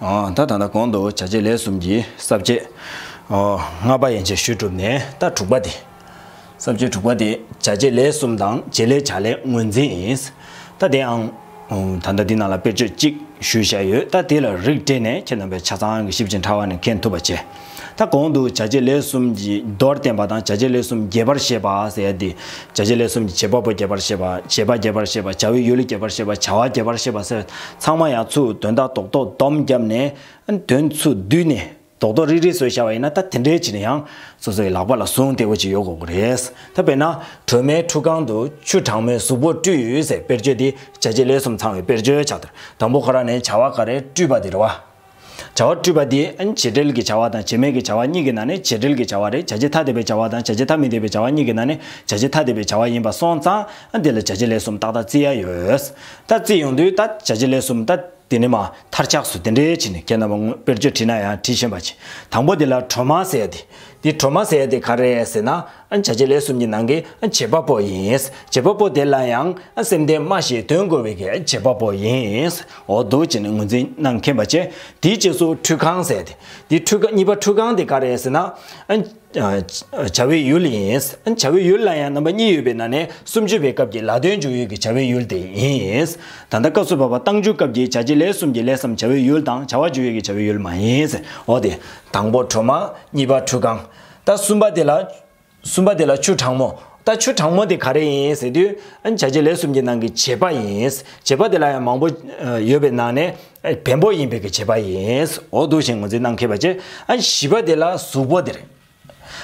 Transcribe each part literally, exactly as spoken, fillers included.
ཨ། ད་ད་ལྟ་གོང་དུ་བྱ་བྱེད་ལས་གསུམ་གྱི་ས་བཅད་ཨ་ལྔ་པ་ཡན་ཆད་ཞུས་གྲུབ་ནས། ད་དྲུག་པ་དེ། ས་བཅད་དྲུག་པ་དེ་བྱ་བྱེད་ལས་གསུམ་དང་བྱེད་ལས་བྱ་ལས་ངོས་འཛིན་ཡིན། ད་དེའང་ད་ལྟ་འདི་ནང་ལ་དཔེར་བརྗོད་གཅིག་ཞུས་བཞག་ཡོད། ད་དེ་ལ་རིགས་བསྒྲེས་ནས་ཁྱེད་རྣམ་པས་ཆ་ཚང་གི་ཞིབ་ཅིང་ཕྲ་བ་ནས་མཁྱེན་ཐུབ་པ་བྱས། ད་གོང་དུ་བྱ་བྱེད་ལས་གསུམ་གྱི་མདོར་བསྟན་པ་དང་། བྱ་བྱེད་ལས་གསུམ་རྒྱས་པར་བཤད་པ་ཟེར་ཡ་དེ། བྱ་བྱེད་ལས་གསུམ་གྱི་བྱེད་པ་པོ་རྒྱས་པར་བཤད་པ། བྱེད་པ་རྒྱས་པར་བཤད་པ། བྱ་བའི་ཡུལ་རྒྱས་པར་བཤད་པ། བྱ་བ་རྒྱས་པར་བཤད་པ་ཟེར། ཚང་མ་ཡང་ཚུར་དོན་དག་རྡོག་རྡོག་སྡོམ་བརྒྱབ་ནས། དོན་ཚུར་བསྡུས་ནས་རྡོག་རྡོག་རིལ་རིལ་བཟོས་བཞག་པ་ཡིན་ན། ད་དེ་འདྲའི་ཅིག་ནས་ཡང་སོ་སོའི་ལག་པ་ལ་ཟུངས་བདེ་བོ་ཅིག་ཡོད་དགོས་ཀྱི་རེད། ད་དཔེར་ན། སྒྲོལ་མའི་ཁྲུས་ཁང་དུ་ཆུ་གྲང་མོས་གཟུགས་པོ་བཀྲུས་ཟེར། དཔེར་བརྗོད་འདི་བྱ་བྱེད་ལས་གསུམ་ཚང་བའི་དཔེར་བརྗོད་ཆགས་འདུག། དང་པོ་ཁོ་རང་ནས་བྱ་བ་ག་རེ། བཀྲུས་པ་དེ་རེད་བ། བྱ་བ་བཀྲུས་པ་དེ་བྱེད་འབྲེལ་གྱི་བྱ་བ་དང་བྱེད་མེད་ཀྱི་བྱ་བ་གཉིས་ཀྱི་ནང་ནས་བྱེད་འབྲེལ་གྱི་བྱ་བ་རེད། བྱ་བྱེད་ཐ་དད་པའི་བྱ་བ་དང་བྱ་བྱེད་ཐ་མི་དད་པའི་བྱ་བ་གཉིས་ཀྱི་ནང་ནས་བྱ་བྱེད་ཐ་དད་པའི་བྱ་བ་ཡིན་པ་སོང་ཙང་། ཨ། འདི་ལ་བྱ་བྱེད་ལས་གསུམ་ཏག་ཏག་བརྩི་ཡ་ཡོད། ད་བརྩི་ཡོང་དུས་ད་བྱ་བྱེད་ལས་གསུམ་ད་དེ་ནི་མ་མཐར་ཆགས་སུ་དེ་འདྲའི་ཕྱིན་ནས། ཁྱེད་རྣམ་པ་དཔེར་བརྗོད་བྲིས་ན་ཡང་བྲིས་ཤེས་པ་བྱེད། དང་པོ་དེ་ལ་སྒྲོལ་མ་ཟེར་ཡ་དེ། དེ་སྒྲོལ་མ་ཟེར་ཡ་དེ་ག་རེ་ཟེར་ན། ཨ། བྱ་བྱེད་ལས་གསུམ་གྱི་ནང་གི། ཨ། བྱེད་པ་པོ་ཡིན། བྱེད་པ་པོ་དེ་ལ་ཡང་། ཨ། སེམས་ལྡན་སྨྲ་ཞིང་དོན་གོ་བའི་གི། ཨ། བྱེད་པ་པོ་ཡིན། འོ་འདུག་བྱས་ནས་ངོས་འཛིན་གནང་མཁྱེན་པ་བྱས། དེའི་རྗེས་སུ་ཁྲུས་ཁང་ཟེར་ཏེ། དེ་ཁྲུས་ཁང་། གཉིས་པ་ཁྲུས་ཁང་དེ་ག་རེ་ཟེར་ན། ཨ། བྱ་བའི་ཡུལ་ཡིན། བྱ་བའི་ཡུལ་ལ་ཡང་རྣམ་པ་གཉིས་ཡོད་པའི་ནང་ནས་སུམ་ཅུ་པའི་སྐབས་ཀྱི་ལ་དོན་འཇུག་ཡུལ་གྱི་བྱ་བའི་ཡུལ་དེ་ཡིན། ད་ལྟ་སྐབས་སུ་བབ་པ་རྟགས་འཇུག་སྐབས་ཀྱི་བྱ་བྱེད་ལས་གསུམ་གྱི་ལས་སམ་བྱ་བའི་ཡུལ་དང་བྱ་བ་འཇུག་ཡུལ་གྱི་བྱ་བའི་ཡུལ་མ་ཡིན། འོ་དེ། དང་པོ་སྒྲོལ་མ། གཉིས་པ་ཁྲུས་ཁང་། ད་གསུམ་པ་དེ་ལ། གསུམ་པ་དེ་ལ་ཆུ་གྲང་མོ། ད་ཆུ་གྲང་མོ་དེ་ག་རེ་ཡིན་ཟེར་དུས། ཨ། བྱ་བྱེད་ལས་གསུམ་གྱི་ནང་གི་བྱེད་པ་ཡིན། བྱེད་པ་དེ་ལ་ཡང་མང་པོ་ཡོད་པའི་ནང་ནས། ཨ། བེམ་པོ་ཡིན་པའི་གི་བྱེད་པ་ཡིན། འོ་འདུག་བྱས་ནས་ངོས་འཛིན་གནང་མཁས་པ་བྱས། ཨ། བཞི་པ་དེ་ལ་གཟུགས་པོ་དེ་རེད།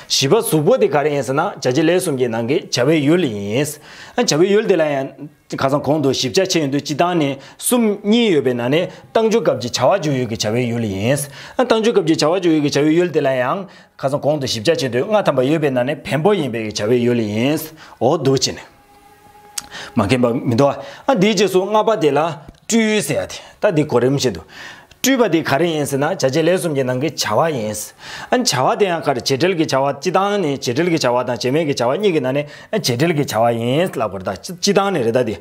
བཞི་པ་གཟུགས་པོ་དེ་ག་རེ་ཡིན་ཟེར་ན། བྱ་བྱེད་ལས་གསུམ་གྱི་ནང་གི་བྱ་བའི་ཡུལ་ཡིན། ཨ། བྱ་བའི་ཡུལ་དེ་ལ་ཡང་ཁ་སང་གོང་དུ་ཞིབ་ཆ་བྱས་ཡོང་དུས། སྤྱིར་བཏང་ནས་གསུམ་གཉིས་ཡོད་པའི་ནང་ནས་རྟགས་འཇུག་སྐབས་ཀྱི་བྱ་བ་འཇུག་ཡུལ་གྱི་བྱ་བའི་ཡུལ་ཡིན། ཨ། རྟགས་འཇུག་སྐབས་ཀྱི་བྱ་བ་འཇུག་ཡུལ་གྱི་བྱ་བའི་ཡུལ་དེ་ལ་ཡང་། ཁ་སང་གོང་དུ་ཞིབ་ཆ་བྱེད་དུས། ལྔ་ཐམ་པ་ཡོད་པའི་ནང་ནས་བེམ་པོ་ཡིན་པའི་བྱ་བའི་ཡུལ་ཡིན། འོ་འདུག་བྱས་ནས། མ་མཁྱེན་པ་མི་འདུག་ཨ། ཨ། འདིའི་རྗེས་སུ་ལྔ་པ་དེ་ལ་བཀྲུས་ཟེར་ཡ་དེ། ད་འདི་གོ་རིམ་བཞིན་དུ། བཀྲུས་པ་དེ་ག་རེ་ཡིན་ཟེར་ན། བྱ་བྱེད་ལས་གསུམ་གྱི་ནང་གི་བྱ་བ་ཡིན། ཨ། བྱ་བ་དེ་ཡང་ག་རེ། བྱེད་འབྲེལ་གྱི་བྱ་བ། སྤྱིར་བཏང་ནས་བྱེད་འབྲེལ་གྱི་བྱ་བ་དང་བྱེད་མེད་ཀྱི་བྱ་བ་གཉིས་ཀྱི་ནང་ནས། ཨ། བྱེད་འབྲེལ་གྱི་བྱ་བ་ཡིན་ལབ་དགོས་རེད། ད་སྤྱིར་བཏང་ནས་རེད། ད་དེ།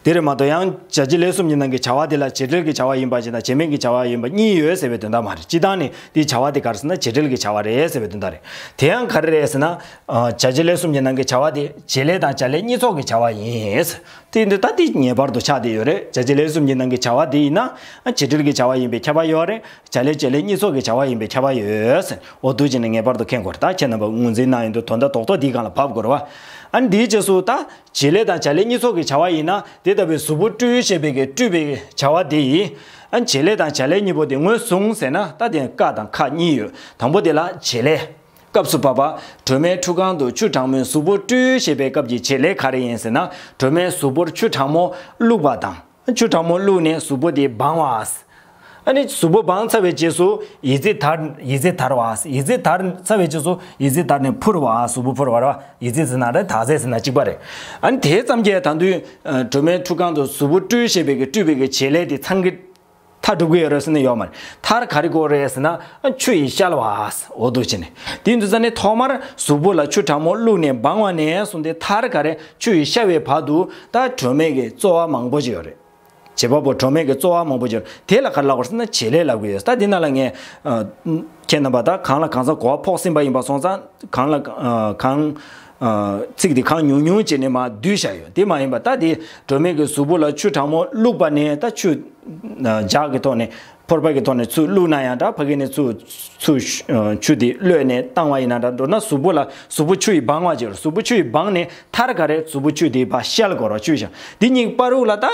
དེ་རེད་མ་གཏོགས། ཡང་བྱ་བྱེད་ལས་གསུམ་གྱི་ནང་གི་བྱ་བ་དེ་ལ་བྱེད་འབྲེལ་གྱི་བྱ་བ་ཡིན་པ་ཞིག་དང་བྱེད་མེད་ཀྱི་བྱ་བ་ཡིན་པ་གཉིས་ཡོད་ཟེར་བའི་དོན་དག་མ་རེད། སྤྱིར་བཏང་ནས་དེའི་བྱ་བ་དེ་ག་རེ་ཟེར་ན། བྱེད་འབྲེལ་གྱི་བྱ་བ་རེད་ཟེར་བའི་དོན་དག་རེད། དེ་ཡང་ག་རེ་རེད་ཟེར་ན། ཨ། བྱ་བྱེད་ལས་གསུམ་གྱི་ནང་གི་བྱ་བ་དེ་བྱེད་ལས་དང་བྱ་ལས་གཉིས་ཚོགས་ཀྱི་བྱ་བ་ཡིན། དེ་འདི་ད་དེ་ངེས་པར་དུ་ཆགས་བསྡད་ཡོད་རེད། བྱ་བྱེད་ལས་གསུམ་གྱི་ནང་གི་བྱ་བ་དེ་ཡིན་ན། ཨ། བྱེད་འབྲེལ་གྱི་བྱ་བ་ཡིན་པའི་ཁྱབ་པ་ཡོད་རེད། བྱ་ལས་བྱེད་ལས་གཉིས་ཚོགས་ཀྱི་བྱ་བ་ཡིན་པའི་ཁྱབ་པ་ཡོད། འོ་འདུག་བྱས་ནས་ངེས་པར་དུ་མཁྱེན་དགོས་རེད། ད་ཁྱེད་རྣམ་པ་ངོས་འཛིན་གནང་ཡོང་དུས། དོན་དག་རྡོག་རྡོག་འདིའི་སྒང་ལ་བབས་དགོས་རེད་བ། ཨ་ནི་འདིའི་རྗེས་སུ་ད་བྱེད་ལས་དང་བྱ་ལས་གཉིས་ཚོགས་ཀྱི་བྱ་བ་ཡིན་ན། དེ་ལྟ་བུའི་གཟུགས་པོ་བཀྲུས་ཞེས་པའི་གི་བཀྲུས་པའི་བྱ་བ་དེ་ཡིས། ཨ། བྱེད་ལས་དང་བྱ་ལས་གཉིས་པོ་དེ་ངོས་བཟུང་ཟེར་ན། ད་དེ་ཀ་དང་ཁ་གཉིས་ཡོད། དང་པོ་དེ་ལ་བྱེད་ལས། སྐབས་སུ་བབ་པ། སྒྲོལ་མའི་ཁྲུས་ཁང་དུ་ཆུ་གྲང་མོས་གཟུགས་པོ་བཀྲུས་ཞེས་པའི་སྐབས་ཀྱི་བྱེད་ལས་ག་རེ་ཡིན་ཟེར་ན། སྒྲོལ་མའི་གཟུགས་པོར་ཆུ་གྲང་མོ་བླུགས་པ་དང་། ཆུ་གྲང་མོ་བླུགས་ནས་གཟུགས་པོ་དེ་སྦང་བ། ཨ་ནི་གཟུགས་པོ་སྦང་ཚར་བའི་རྗེས་སུ་ཡི་ཙི་དར། ཡི་ཙི་དར་བ། ཡི་ཙི་དར་ཚར་བའི་རྗེས་སུ་ཡི་ཙི་དར་ནས་ཕུར་བ། གཟུགས་པོ་ཕུར་བ་རེད་བ། ཡི་ཙི་ཟེར་ན་རེད། དར་ཟས་ཟེར་ན་གཅིག་པ་རེད། ཨ་ནི་དེ་ཙམ་གྱིས་ད་དུང་སྒྲོལ་མའི་ཁྲུས་ཁང་དུ་གཟུགས་པོ་བཀྲུས་ཞེས་པའི་གི་བཀྲུས་པའི་གི་བྱེད་ལས་དེ་ཚང་གི་མཐར་འགྲོ་གི་ཡོད་རེད་ཟེར་ན་ཡོད་མ་རེད། མཐར་ག་རེ་དགོས་རེད་ཟེར་ན། ཆུ་ཡིས་བཤལ་བ། འོ་འདུག་བྱས་ནས། དེ་འདུག་ས་ནས་ཐོག་མར་གཟུགས་པོ་ལ་ཆུ་གྲང་མོ་བླུགས་ནས་སྦང་བ་ནས་བཟུང་སྟེ། མཐར་ག་རེ། ཆུ་ཡིས་བཤལ་བའི་བར་དུ་ད་སྒྲོལ་མའི་གི་རྩོལ་བ་མང་པོ་ཅིག་ཡོད་རེད། བྱེད་པ་པོ་སྒྲོལ་མའི་གི་རྩོལ་བ་མང་པོ་ཅིག་ཡོད་རེད། དེ་ལ་ག་རེ་ལབ་དགོས་ཟེར་ན། བྱེད་ལས་ལབ་གི་ཡོད། ད་འདི་ནང་ལ་ངས། ཨ། ཁྱེད་རྣམ་པ་ད་གང་ལ་གང་འཚམ་གོ་བ་ཕོག་ཟིན་པ་ཡིན་པ་སོང་ཙང་། གང་ལ། ཨ། གང་། ཨ། ཚིག་དེ་གང་ཉུང་ཉུང་བྱས་ནས་མར་བསྡུས་བཞག་ཡོད། དེ་མ་ཡིན་པ། ད་དེ་སྒྲོལ་མའི་གི་གཟུགས་པོ་ལ་ཆུ་གྲང་མོ་བླུགས་པ་ནས། ད་ཆུ། ཨ། ལྗགས་ཀྱི་ཐོག་ནས། ཕོར་པ་གི་ཐོག་ནས་ཚུར་བླུགས་ན་ཡང་འདྲ། ཕ་གི་ནས་ཚུར། ཚུར། ཨ། ཆུ་དེ་གློད་ནས་བཏང་བ་ཡིན་ན་འདྲ། མདོར་ན་གཟུགས་པོ་ལ། གཟུགས་པོ་ཆུ་ཡིས་སྦང་བ་ཅིག་ཡོད་རེད། གཟུགས་པོ་ཆུ་ཡིས་སྦངས་ནས། མཐར་ག་རེ། གཟུགས་པོ་ཆུ་དེ་ཕར་བཤལ་དགོས་རེད། ཆུ་ཞིག་འདི་གཉིས་བར་དུ་ལ་ད་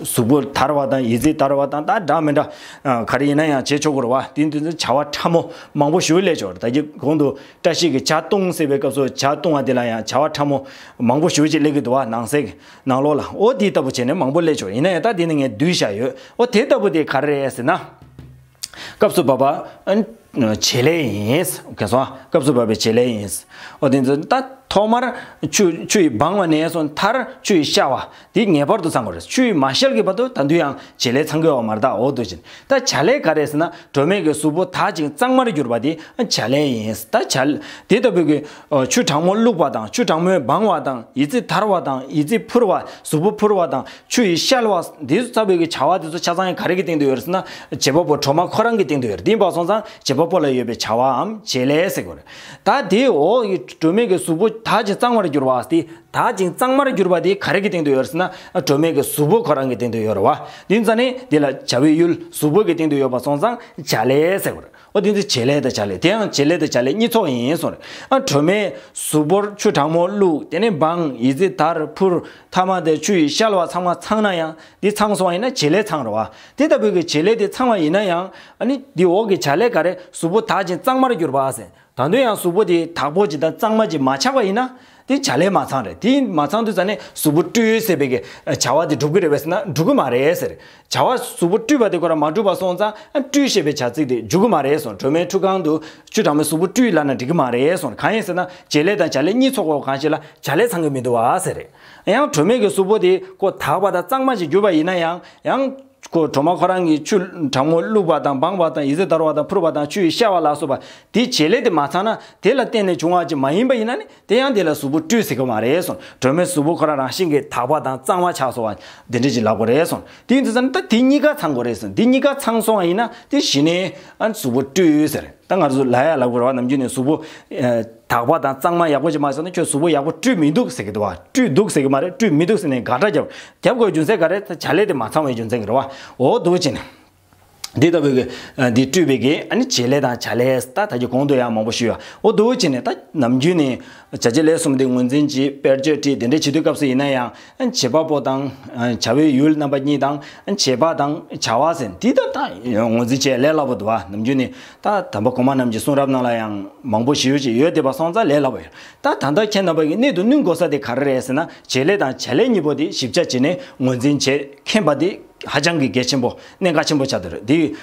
གཟུགས་པོ་དར་བ་དང་། ཡི་ཙི་དར་བ་དང་། ད་འདྲ་མི་འདྲ། ཨ། ག་རེ་ཡིན་ན་ཡང་བྱེད་ཆོག་གི་རེད་བ། དེ་འདི་ཚོ་བྱ་བ་ཕྲ་མོ་མང་པོ་ཞིག་སླེབས་ཆོག་རེད། ད་གིན་གོང་དུ་བཀྲ་ཤིས་ཀྱིས་ཇ་བཏུང་ཟེར་བའི་སྐབས་སུ། ཇ་བཏུང་བ་དེ་ལ་ཡང་བྱ་བ་ཕྲ་མོ་མང་པོ་ཞིག་ཅིག་སླེབས་ཀྱི་འདུག་བ། ནང་གསེས་ཀྱི་ནང་ལོགས་ལ། འོ་དེ་ལྟ་བུ་བྱས་ནས་མང་པོ་སླེབས་ཆོག། ཡིན་ན་ཡང་ད་དེ་ནི་ངས་བསྡུས་བཞག་ཡོད། འོ་དེ་ལྟ་བུ་དེ་ག་རེ་རེད་ཟེར་ན། སྐབས་སུ་བབ་པ། ཨ། བྱེད་ལས་ཡིན། ག་སོང་། སྐབས་སུ་བབ་པའི་བྱེད་ལས་ཡིན། འོ་དེ་ཚོ་ད་ ཐོག་མར་ཆུ་ཆུ་ཡིས་སྦངས་པ་ནས་བཟུང་མཐར་ཆུ་ཡིས་བཤལ་བ་འདི་ངེས་པར་དུ་ཚང་དགོས་རེད། ཆུ་ཡིས་མ་བཤལ་གྱི་བར་དུ་ད་དུང་ཡང་བྱེད་ལས་ཚང་གི་ཡོད་མ་རེད། ད་འོ་འདུག་ཅིང་ད་བྱ་ལས་ག་རེ་ཟེར་ན། སྒྲོལ་མའི་གི་གཟུགས་པོ་དག་ཅིང་གཙང་མར་གྱུར་པ་དེ་བྱ་ལས་ཡིན། ད་བྱ་དེ་ལྟ་བུའི་གི་ཆུ་གྲང་མོ་བླུགས་པ་དང་། ཆུ་གྲང་མོས་སྦངས་པ་དང་། ཡི་ཙི་དར་བ་དང་། ཡི་ཙི་ཕུར་བ། གཟུགས་པོ་ཕུར་བ་དང་། ཆུ་ཡིས་བཤལ་བ་འདི་ཚོ་ལྟ་བུའི་གི་བྱ་བ་དེ་ཚོ་ཆ་ཚང་ཡང་ག་རེ་གི་སྟེང་དུ་ཡོད་རེད་ཟེར་ན། བྱེད་པ་པོ་སྒྲོལ་མ་ཁོ་རང་གི་སྟེང་དུ་ཡོད་རེད། དེ་ཡིན་པ་སོང་ཙང་བྱེད་པ་པོ་ལ་ཡོད་པའི་བྱ་བའམ་བྱེད་ལས་ཟེར་དགོས་རེད། ད་དེའི་འོག་གི་སྒྲོལ་མའི་གི་གཟུགས་པོ་དག་ཅིང་གཙང་མར་གྱུར་པ་སྟེ། དག་ཅིང་གཙང་མར་གྱུར་པ་དེ་ག་རེ་གི་སྟེང་དུ་ཡོད་རེད་ཟེར་ན། སྒྲོལ་མའི་གི་གཟུགས་པོ་ཁོ་རང་གི་སྟེང་དུ་ཡོད་རེད་བ། དེ་ཙང་ནི་དེ་ལ་བྱ་བའི་ཡུལ་གཟུགས་པོ་གི་སྟེང་དུ་ཡོད་པ་སོང་ཙང་བྱ་ལས་ཟེར་དགོས་རེད། འོ་དེ་ཚོ་བྱེད་ལས་དང་བྱ་ལས། དེ་ཡང་བྱེད་ལས་དང་བྱ་ལས་གཉིས་ཚོགས་ཡིན་གསུངས་རེད། ཨ་སྒྲོལ་མའི་གཟུགས་པོར་ཆུ་གྲང་མོ་བླུགས། དེ་ནས་སྦངས། ཡི་ཙི་དར་ཕུར། ཐ་མ་དེ་ཆུ་ཡིས་བཤལ་བ་ཚང་མ་ཚང་ན་ཡང་། འདི་ཚང་སོང་བ་ཡིན་ན་བྱེད་ལས་ཚང་རེད་བ། དེ་ལྟ་བུའི་གི་བྱེད་ལས་དེ་ཚང་བ་ཡིན་ན་ཡང་། ཨ་ནི་འདི་འོག་གི་བྱ་ལས་ག་རེ། གཟུགས་པོ་དག་ཅིང་གཙང་མར་གྱུར་པ་ཟེར། ད་དུང་ཡང་གཟུགས་པོ་དེ་དག་པོ་ཅིག་དང་གཙང་མ་ཅིག་མ་ཆགས་པ་ཡིན་ན། དེ་བྱ་ལས་མ་ཚང་རེད། དེ་མ་ཚང་དུས་ཙང་ནས་གཟུགས་པོ་བཀྲུས་ཟེར་བའི་གི་བྱ་བ་དེ་འགྲུབ་ཀྱི་རེད་པས་ཟེར་ན། འགྲུབ་ཀྱི་མ་རེད་ཟེར། བྱ་བ་གཟུགས་པོ་བཀྲུས་པ་དེ་ཁོ་རང་མ་འགྲུབ་པ་སོང་ཙང་། ཨ་བཀྲུས་ཞེས་པའི་བྱ་ཚིག་དེ་འཇུག་གི་མ་རེད་གསུངས། སྒྲོལ་མའི་ཁྲུས་ཁང་དུ་ཆུ་གྲང་མོའི་གཟུགས་པོ་བཀྲུས་ལབ་ན་འགྲིག་གི་མ་རེད་གསུངས། གང་ཡིན་ཟེར་ན། བྱེད་ལས་དང་བྱ་ལས་གཉིས་ཚོགས་པ་གང་ཞིག་ལ་བྱ་ལས་ཚང་གི་མི་འདུག་བ་ཟེར། ཡང་སྒྲོལ་མའི་གི་གཟུགས་པོ་དེ་ཁོ་དག་པ་དང་གཙང་མ་ཞིག་གྱུར་པ་ཡིན་ན་ཡང་། ཡང་ཁོ་སྒྲོལ་མ་ཁོ་རང་གིས་ཆུ་གྲང་མོ་བླུགས་པ་དང་། སྦངས་པ་དང་། ཡི་ཙི་དར་བ་དང་། ཕུར་བ་དང་། ཆུ་ཡིས་བཤལ་བ་ལ་སོགས་པ་དེའི་བྱེད་ལས་དེ་མ་ཚང་ན། དེ་ལ་བརྟེན་ནས་བྱུང་བ་ཅིག་མ་ཡིན་པ་ཡིན་ན་ནི། དེ་ཡང་དེ་ལ་གཟུགས་པོ་བཀྲུས་ཟེར་གྱི་མ་རེད་གསུངས། སྒྲོལ་མའི་གཟུགས་པོ་ཁོ་རང་རང་བཞིན་གྱིས་དག་པ་དང་གཙང་མ་ཆགས་སོང་བ་དེ་འདྲ་ཅིག་ལབ་དགོས་རེད་གསུངས། དེ་ཡིན་དུས་ཙང་ད་དེ་གཉིས་ཀ་ཚང་དགོས་རེད་གསུངས། དེ་གཉིས་ཀ་ཚང་སོང་བ་ཡིན་ན་དེ་གཞི་ནས་ཨ་གཟུགས་པོ་བཀྲུས་ཟེར། ད་ང་ཚོ་ལབ་ཡ་ལབ་དགོས་རེད་བ། ནམ་རྒྱུན་ནས་གཟུགས་པོ་ཨ་དག་པ་དང་གཙང་མ་ཡག་པོ་ཅིག་མ་བྱས་ན། ཁྱོད་གཟུགས་པོ་ཡག་པོ་བཀྲུས་མི་འདུག་ཟེར་གྱི་འདུག་བ། བཀྲུས་འདུག་ཟེར་གྱི་མ་རེད། བཀྲུས་མི་འདུག་ཟེར་ནས་དགག་སྒྲ་རྒྱབ། རྒྱབ་དགོས་རྒྱུ་མཚན་ག་རེ། ད་བྱ་ལས་དེ་མ་ཚང་བའི་རྒྱུ་མཚན་གྱིས་རེད་བ། འོ་འདུག་བྱས་ནས། འདི་ལྟ་བུའི་གི་ཨ་འདི་བཀྲུས་པའི་གི་ཨ་ནི་བྱེད་ལས་དང་བྱ་ལས། ད་ད་ཅི་གོང་དུ་ཡང་མང་པོ་ཞུས་ཡོད། འོ་འདུག་བྱས་ནས་ད་ནམ་རྒྱུན་ནས་བྱ་བྱེད་ལས་གསུམ་དེ་ངོས་འཛིན་བྱེད། དཔེར་བརྗོད་བྲིས། དེ་འདྲ་བྱེད་དུས་སྐབས་སུ་ཡིན་ན་ཡང་། ཨ་བྱེད་པ་པོ་དང་། ཨ་བྱ་བའི་ཡུལ་རྣམ་པ་གཉིས་དང་། ཨ་བྱེད་པ་དང་བྱ་བ་ཟེར་འདི་ད་ད་ངོས་འཛིན་བྱེད་ལས་སླ་པོ་འདུག་བ། ནམ་རྒྱུན་ནས་ད་དམ་པ་གོང་མ་རྣམས་ཀྱི་གསུང་རབ་ནང་ལ་ཡང་མང་པོ་ཞེ་པོ་ཅིག་ཡོད་བསྡད་པ་སོང་ཙང་ལས་སླ་པོ་ཡོད། ད་ད་ལྟ་ཁྱེད་རྣམ་པ་གི་གནད་དུ་བསྣུན་དགོས་ས་དེ་ག་རེ་རེད་ཟེར་ན། བྱེད་ལས་དང་བྱ་ལས་གཉིས་པོ་དེ་ཞིབ་ཆ་བྱས་ནས་ངོས་འཛིན་བྱེད་མཁྱེན་པ་དེ་ཧ་ཅང་གི་གལ་ཆེན་པོ། གནད་འགག་ཆེན་པོ་ཆགས་བསྡད་རེད། དེ་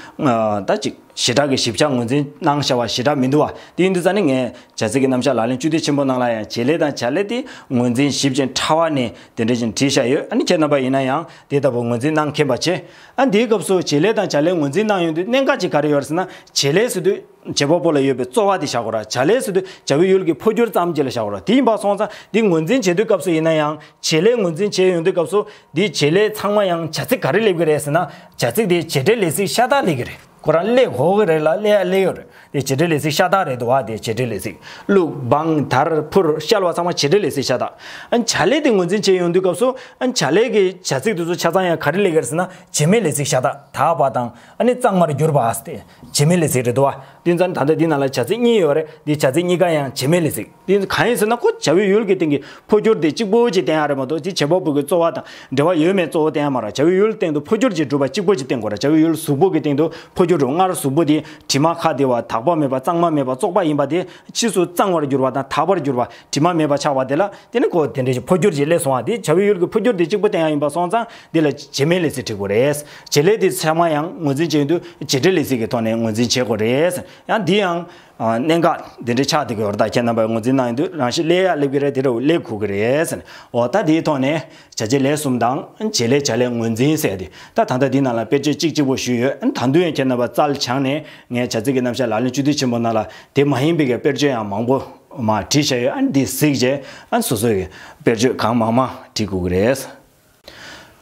ད་ཅིག་ཞེ་དྲག་གི་ཞིབ་ཆ་ངོས་འཛིན་གནང་བྱ་བ་ཞེ་དྲག་མི་འདུག་བ། དེ་ཡིན་དུས་ཙང་ནི་ངས་བྱ་ཚིག་གི་རྣམ་གཞག་ལག་ལེན་བཅུ་བདུན་ཆེན་པོ་ནང་ལ་ཡང་བྱེད་ལས་དང་བྱ་ལས་དེ་ངོས་འཛིན་ཞིབ་ཅིང་ཕྲ་བ་ནས་དེ་འདྲ་ཞིག་བྲིས་བཞག་ཡོད། ཨ་ནི་ཁྱེད་རྣམ་པ་ཡིན་ན་ཡང་དེ་ལྟ་བུ་ངོས་འཛིན་གནང་མཁྱེན་པ་བྱེད། ཨ་འདིའི་སྐབས་སུ་བྱེད་ལས་དང་བྱ་ལས་ངོས་འཛིན་གནང་ཡོང་དུས་གནད་འགག་ཅིག་ག་རེ་ཡོད་རེད་ཟེར་ན། བྱེད་ལས་ཟེར་དུས་བྱེད་པ་པོ་ལ་ཡོད་པའི་རྩོལ་བ་དེ་བཞག་དགོས་ར། བྱ་ལས་ཟེར་དུས་བྱ་བའི་ཡུལ་གྱི་འཕོ་འགྱུར་ཙམ་ཅིག་ལ་བཞག་དགོས་ར། དེ་ཡིན་པ་སོང་ཙང་འདི་ངོས་འཛིན་བྱེད་དུས་སྐབས་སུ་ཡིན་ན་ཡང་། བྱེད་ལས་ངོས་འཛིན་བྱེད་ཡོང་དུས་སྐབས་སུ་འདི་བྱེད་ལས་ཚང་མ་ཡང་བྱ་ཚིག་ག་རེ་སླེབས་ཀྱི་རེད་ཟེར་ན། བྱ་ཚིག་དེ་བྱེད་འབྲེལ་ལས་ཚིག་ཤ་སྟག་སླེབས་ཀྱི་རེད། ཁོ་རང་སླེབས་དགོས་ཀྱི་རེད་ལ་སླེབས་ཡ་སླེབས་ཡོད་རེད། དེ་བྱེད་འབྲེལ་ལས་ཚིག་ཤ་སྟག་རེད་འདུག་བ། དེ་བྱེད་འབྲེལ་ལས་ཚིག་བླུགས་སྦངས་དར་ཕུར་བཤལ་བ་ཚང་མ་བྱེད་འབྲེལ་ལས་ཚིག་ཤ་སྟག་ཨ་བྱ་ལས་དེ་ངོས་འཛིན་བྱེད་ཡོང་དུས་སྐབས་སུ། ཨ་བྱ་ལས་ཀྱི་བྱ་ཚིག་དེ་ཚོ་ཆ་ཚང་ཡང་ག་རེ་སླེབས་ཀྱི་རེད་ཟེར་ན། བྱེད་མེད་ལས་ཚིག་ཤ་སྟག་དག་པ་དང་། ཨ་ནི་གཙང་མར་གྱུར་པ་སྟེ། བྱེད་མེད་ལས་ཚིག་རེད་འདུག་བ། དེ་ཙང་ད་ལྟ་འདི་ནང་ལ་བྱ་ཚིག་གཉིས་ཡོད་རེད། འདི་བྱ་ཚིག་གཉིས་ཀ་ཡང་བྱེད་མེད་ལས་ཚིག་དེ་གང་ཡིན་ཟེར་ན། ཁོ་བྱ་བའི་ཡུལ་གྱི་སྟེང་གི་འཕོ་འགྱུར་དེ་གཅིག་པོ་ཅིག་བསྟན་ཡ་རེད་མ་གཏོགས། དེ་བྱེད་པ་པོ་གི་རྩོལ་བ་དང་འབྲེལ་བ་ཡོད་མེད་གཙོ་བོ་བསྟན་ཡ་མ་རེད། བྱ་བའི་ཡུལ་སྟེང་དུ་འཕོ་འགྱུར་ཅིག་གྲུབ་པ་གཅིག་པོ་ཅིག་བསྟན་དགོས་རེད། བྱ་བའི་ཡུལ་གཟུགས་པོ་གི་སྟེང་དུ་འཕོ་འགྱུར་གྲུབ། སྔར་གཟུགས་པོ་དེ་དྲི་མ་ཁ་བདེ་བ། དག་པ་མེད་པ། གཙང་མ་མེད་པ། བཙོག་པ་ཡིན་པ་དེ་ཕྱིས་སུ་གཙང་བར་གྱུར་བ་དང་། དག་པར་གྱུར་བ། དྲི་མ་མེད་པ་ཆགས་པ་དེ་ལ་དེ་ནི་ཁོ་དེ་འདྲ་ཞིག་འཕོ་འགྱུར་ཅིག་སླེབས་སོང་བ། དེ་བྱ་བའི་ཡུལ་གྱི་འཕོ་འགྱུར་དེ་གཅིག་པོ་བསྟན་ཡ་ཡིན་པ་སོང་ཙང་། འདི་ལ་བྱེད་མེད་ལས་ཚིག་བྲིས་དགོས་རེད། བྱེད་ལས་དེ་ཚང་མ་ཡང་ངོས་འཛིན་བྱེད་ཡོང་དུས་བྱེད་འབྲེལ་ལས་ཚིག་གི་ཐོག་ནས་ངོས་འཛིན་བྱེད་དགོས་རེད། ཡང་འདི་ཡང་ཨ་གནད་འགག་འདི་འདྲ་ཆགས་བསྡད་ཀྱི་ཡོད་རེད། ད་ཁྱེད་རྣམ་པས་ངོས་འཛིན་གནང་ཡོང་དུས་རང་བཞིན་སླེབས་ཡ་སླེབས་ཀྱི་རེད། དེ་འདྲ་སླེབས་དགོས་ཀྱི་རེད། འོ་ད་དེའི་ཐོག་ནས་བྱ་བྱེད་ལས་གསུམ་དང་། བྱེད་ལས་བྱ་ལས་ངོས་འཛིན་ཟེར་ཏེ། ད་ད་ལྟ་འདི་ནང་ལ་དཔེར་བརྗོད་གཅིག་གཅིག་པོ་ཞུས་ཡོད། ད་དུང་ཡང་ཁྱེད་རྣམ་པ་རྩལ་སྦྱངས་ནས་ངས་བྱ་ཚིག་གི་རྣམ་གཞག་ལག་ལེན་བཅུ་བདུན་ཆེན་པོ་ནང་ལ་དེ་མ་ཡིན་པའི་གི་དཔེར་བརྗོད་ཡང་མང་པོ་མར་བྲིས་བཞག་ཡོད། ཨ་ནི་འདི་གཟིགས་རྗེས་ཨ་ནི་སོ་སོའི་གི་དཔེར་བརྗོད་གང་མང་མང་བྲིས་དགོས་ཀྱི་རེད།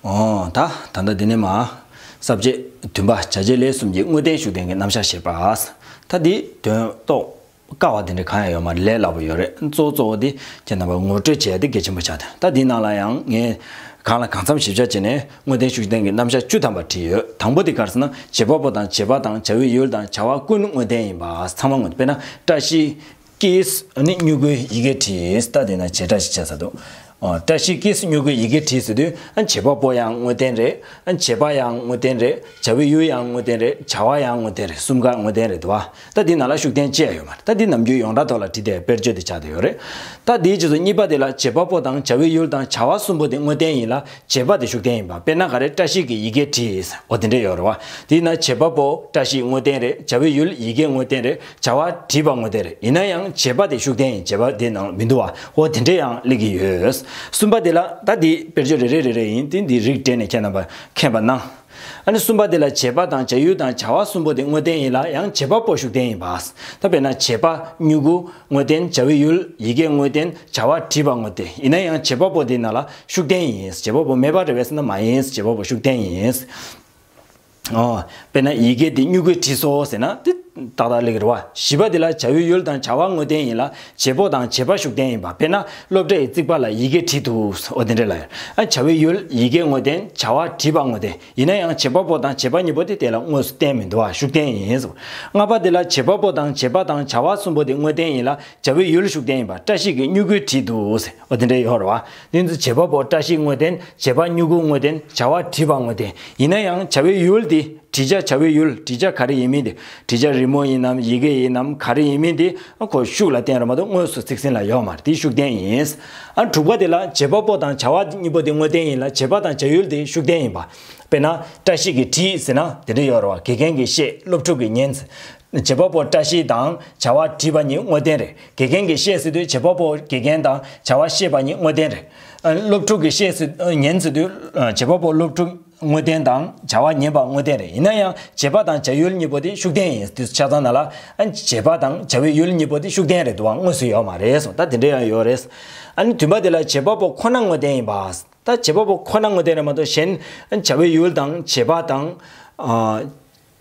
འོ་ད་ད་ལྟ་འདི་ནས་མར་ས་བཅད་བདུན་པ། བྱ་བྱེད་ལས་གསུམ་གྱི་དངོས་བསྟན་ཤུགས་བསྟན་གྱི་རྣམ་གཞག་བཤད་པ། ད་འདི་དོན་རྟོགས་དཀའ་བ་དེ་འདྲ་གང་ཡང་ཡོད་མ་རེད། ལས་སླ་པོ་ཡོད་རེད། གཙོ་བོ་གཙོ་བོ་དེ་ཁྱེད་རྣམ་པ་ངོ་སྤྲོད་བྱས་ཏེ་གལ་ཆེན་པོ་ཆགས་ཏེ། ད་འདི་ནང་ལ་ཡང་ངས་གང་ལ་གང་འཚམ་ཞིབ་ཆ་བྱས་ནས་དངོས་བསྟན་ཤུགས་བསྟན་གྱི་རྣམ་གཞག་བཅུ་ཐམ་པ་བྲིས་ཡོད། དང་པོ་དེ་ག་རེ་ཟེར་ན། བྱེད་པ་པོ་དང་། བྱེད་པ་དང་། བྱ་བའི་ཡུལ་དང་། བྱ་བ་ཀུན་དངོས་བསྟན་ཡིན་པ། ཚང་མ་དངོས་བསྟན། དཔེར་ན་བཀྲ་ཤིས་ཀྱིས་ཨ་ནི་སྨྱུ་གུའི་ཡི་གེ་བྲིས། ད་དེ་ན་བྱེད་སྒྲ་ཞིག་བྱས་ཚར་འདུག་ཨོ། བཀྲ་ཤིས་ཀྱིས་སྨྱུ་གུའི་ཡི་གེ་བྲིས་ཟེར་དུས། ཨ། བྱེད་པ་པོ་ཡང་དངོས་བསྟན་རེད། ཨ། བྱེད་པ་ཡང་དངོས་བསྟན་རེད། བྱ་བའི་ཡུལ་ཡང་དངོས་བསྟན་རེད། བྱ་བ་ཡང་དངོས་བསྟན་རེད། གསུམ་ཀ་དངོས་བསྟན་རེད་འདུག་བ། ད་འདི་ནང་ལ་ཤུགས་བསྟན་ཅི་ཡང་ཡོད་མ་རེད། ད་འདི་ནམ་རྒྱུན་ཡོངས་གྲགས་ཐོག་ལ་བྲིས་ཏེ་དཔེར་བརྗོད་དེ་ཆགས་བསྡད་ཡོད་རེད། ད་འདིའི་རྗེས་སུ་གཉིས་པ་དེ་ལ་བྱེད་པ་པོ་དང་བྱ་བའི་ཡུལ་དང་བྱ་བ་གསུམ་པོ་དེ་དངོས་བསྟན་ཡིན་ལ། བྱེད་པ་དེ་ཤུགས་བསྟན་ཡིན་པ། དཔེར་ན་ག་རེ། བཀྲ་ཤིས་ཀྱིས་ཡི་གེ་བྲིས། འོ། དེ་འདྲས་ཡོད་རེད་བ། དེས་ན་བྱེད་པ་པོ་བཀྲ་ཤིས་དངོས་བསྟན་རེད། བྱ་བའི་ཡུལ་ཡི་གེ་དངོས་བསྟན་རེད། བྱ་བ་བྲིས་པ་དངོས་བསྟན་རེད། ཡིན་ན་ཡང་བྱེད་པ་དེ་ཤུགས་བསྟན་ཡིན། བྱེད་པ་དེ་ནང་མི་འདུག་བ། འོ། དེ་འདྲས་ཡང་སླེབས་ཀྱི་ཡོད། གསུམ་པ་དེ་ལ། ད་འདི་དཔེར་བརྗོད་རེ་རེ་རེ་རེ་ཡིན། དེ་འདི་རིགས་སྦྲེལ་ནས་ཁྱེད་རྣམ་པ་མཁྱེན་པ་གནང་། ཨ་ནི་གསུམ་པ་དེ་ལ་བྱེད་པ་དང་བྱ་ཡུལ་དང་བྱ་བ་གསུམ་པོ་དེ་དངོས་བསྟན་ཡིན་ལ། ཡང་བྱེད་པ་པོ་ཤུགས་བསྟན་ཡིན་པ། ད་དཔེར་ན་བྱེད་པ་སྨྱུ་གུ་དངོས་བསྟན། བྱ་བའི་ཡུལ་ཡི་གེ་དངོས་བསྟན། བྱ་བ་བྲིས་པ་དངོས་བསྟན། ཡིན་ན་ཡང་བྱེད་པ་པོ་དེ་ནང་ལ་ཤུགས་བསྟན་ཡིན། བྱེད་པ་པོ་མེད་པ་རེད་པས་ཟེར་ན་མ་ཡིན། བྱེད་པ་པོ་ཤུགས་བསྟན་ཡིན། ཨོ། དཔེར་ན་ཡི་གེ་འདི་སྨྱུ་གུས་བྲིས་སོ་ཟེར་ན་དེ་ཏག་ཏག་སླེབས་ཀྱི་རེད་བ། བཞི་པ་དེ་ལ་བྱ་བའི་ཡུལ་དང་བྱ་བ་དངོས་བསྟན་ཡིན་ལ། བྱེད་པོ་དང་བྱེད་པ་ཤུགས་བསྟན་ཡིན་པ། དཔེར་ན་སློབ་གྲྭའི་རྩིག་པ་ལ་ཡི་གེ་བྲིས་འདུག། འོ། དེ་འདྲས་ལ་ཡོད། ཨ། བྱ་བའི་ཡུལ་ཡི་གེ་དངོས་བསྟན། བྱ་བ་བྲིས་པ་དངོས་བསྟན། ཡིན་ན་ཡང་བྱེད་པ་པོ་དང་བྱེད་པ་གཉིས་པོ་དེ་དེ་ལ་དངོས་སུ་བསྟན་མི་འདུག་བ། ཤུགས་བསྟན་ཡིན། ལྔ་པ་དེ་ལ་བྱེད་པ་པོ་དང་བྱེད་པ་དང་བྱ་བ་གསུམ་པོ་དེ་དངོས་བསྟན་ཡིན་ལ། བྱ་བའི་ཡུལ་ཤུགས་བསྟན་ཡིན་པ། བཀྲ་ཤིས་ཀྱིས་སྨྱུ་གུས་བྲིས་འདུག་ཟེར། འོ། དེ་འདྲས་ཡོད་རེད་བ། དེ་ཚོ་བྱེད་པ་པོ་བཀྲ་ཤིས་དངོས་བསྟན། བྱེད་པ་སྨྱུ་གུ་དངོས་བསྟན། བྱ་བ་བྲིས་པ་དངོས་བསྟན། ཡིན་ན་ཡང་བྱ་བའི་ཡུལ་དེ། བྲིས་བྱ། བྱ་བའི་ཡུལ། བྲིས་བྱ་ག་རེ་ཡིན་མིན་དེ། བྲིས་བྱ་རི་མོ་ཡིན་ནམ་ཡི་གེ་ཡིན་ནམ་ག་རེ་ཡིན་མིན་དེ་ཁོ་ཤུགས་ལ་བསྟན་རེད་མ་གཏོགས་དངོས་སུ་ཚིག་ཟིན་ལ་ཡོད་མ་རེད། དེ་ཤུགས་བསྟན་ཡིན། ཨ། དྲུག་པ་དེ་ལ་བྱེད་པ་པོ་དང་བྱ་བ་གཉིས་པོ་དེ་དངོས་བསྟན་ཡིན་ལ། བྱེད་པ་དང་བྱ་ཡུལ་དེ་ཤུགས་བསྟན་ཡིན་པ། དཔེར་ན་བཀྲ་ཤིས་ཀྱིས་བྲིས་ཟེར་ན་དེ་འདྲ་ཡོད་རེད་བ། དགེ་རྒན་གྱིས་བཤད། སློབ་ཕྲུག་གིས་ཉན། བྱེད་པ་པོ་བཀྲ་ཤིས་དང་བྱ་བ་བྲིས་པ་གཉིས་དངོས་བསྟན་རེད། དགེ་རྒན་གྱིས་བཤད་ཟེར་དུས་བྱེད་པ་པོ་དགེ་རྒན་དང་བྱ་བ་བཤད་པ་གཉིས་དངོས་བསྟན་རེད། ཨ། སློབ་ཕྲུག་གིས་བཤད་ཟེར། ཉན་ཟེར་དུས་བྱེད་པ་པོ་སློབ་ཕྲུག་དངོས་བསྟན་དང་བྱ་བ་ཉན་པ་དངོས་བསྟན་རེད། ཡིན་ན་ཡང་བྱེད་པ་དང་བྱ་ཡུལ་གཉིས་པོ་དེ་ཤུགས་བསྟན་ཡིན། དེ་ཆ་ཚང་ནང་ལ། ཨ། བྱེད་པ་དང་བྱ་བའི་ཡུལ་གཉིས་པོ་དེ་ཤུགས་བསྟན་རེད་འདུག་བ། དངོས་སུ་ཡོད་མ་རེད་སོང་། ད་དེ་འདྲ་ཡང་ཡོད་རེད། ཨ་ནི་བདུན་པ་དེ་ལ་བྱེད་པ་པོ་ཁོ་ན་དངོས་བསྟན་ཡིན་པ། ད་བྱེད་པ་པོ་ཁོ་ན་དངོས་བསྟན་རེད་མ་གཏོགས་གཞན་བྱ་བའི་ཡུལ་དང་བྱེད་པ་དང་། ཨ།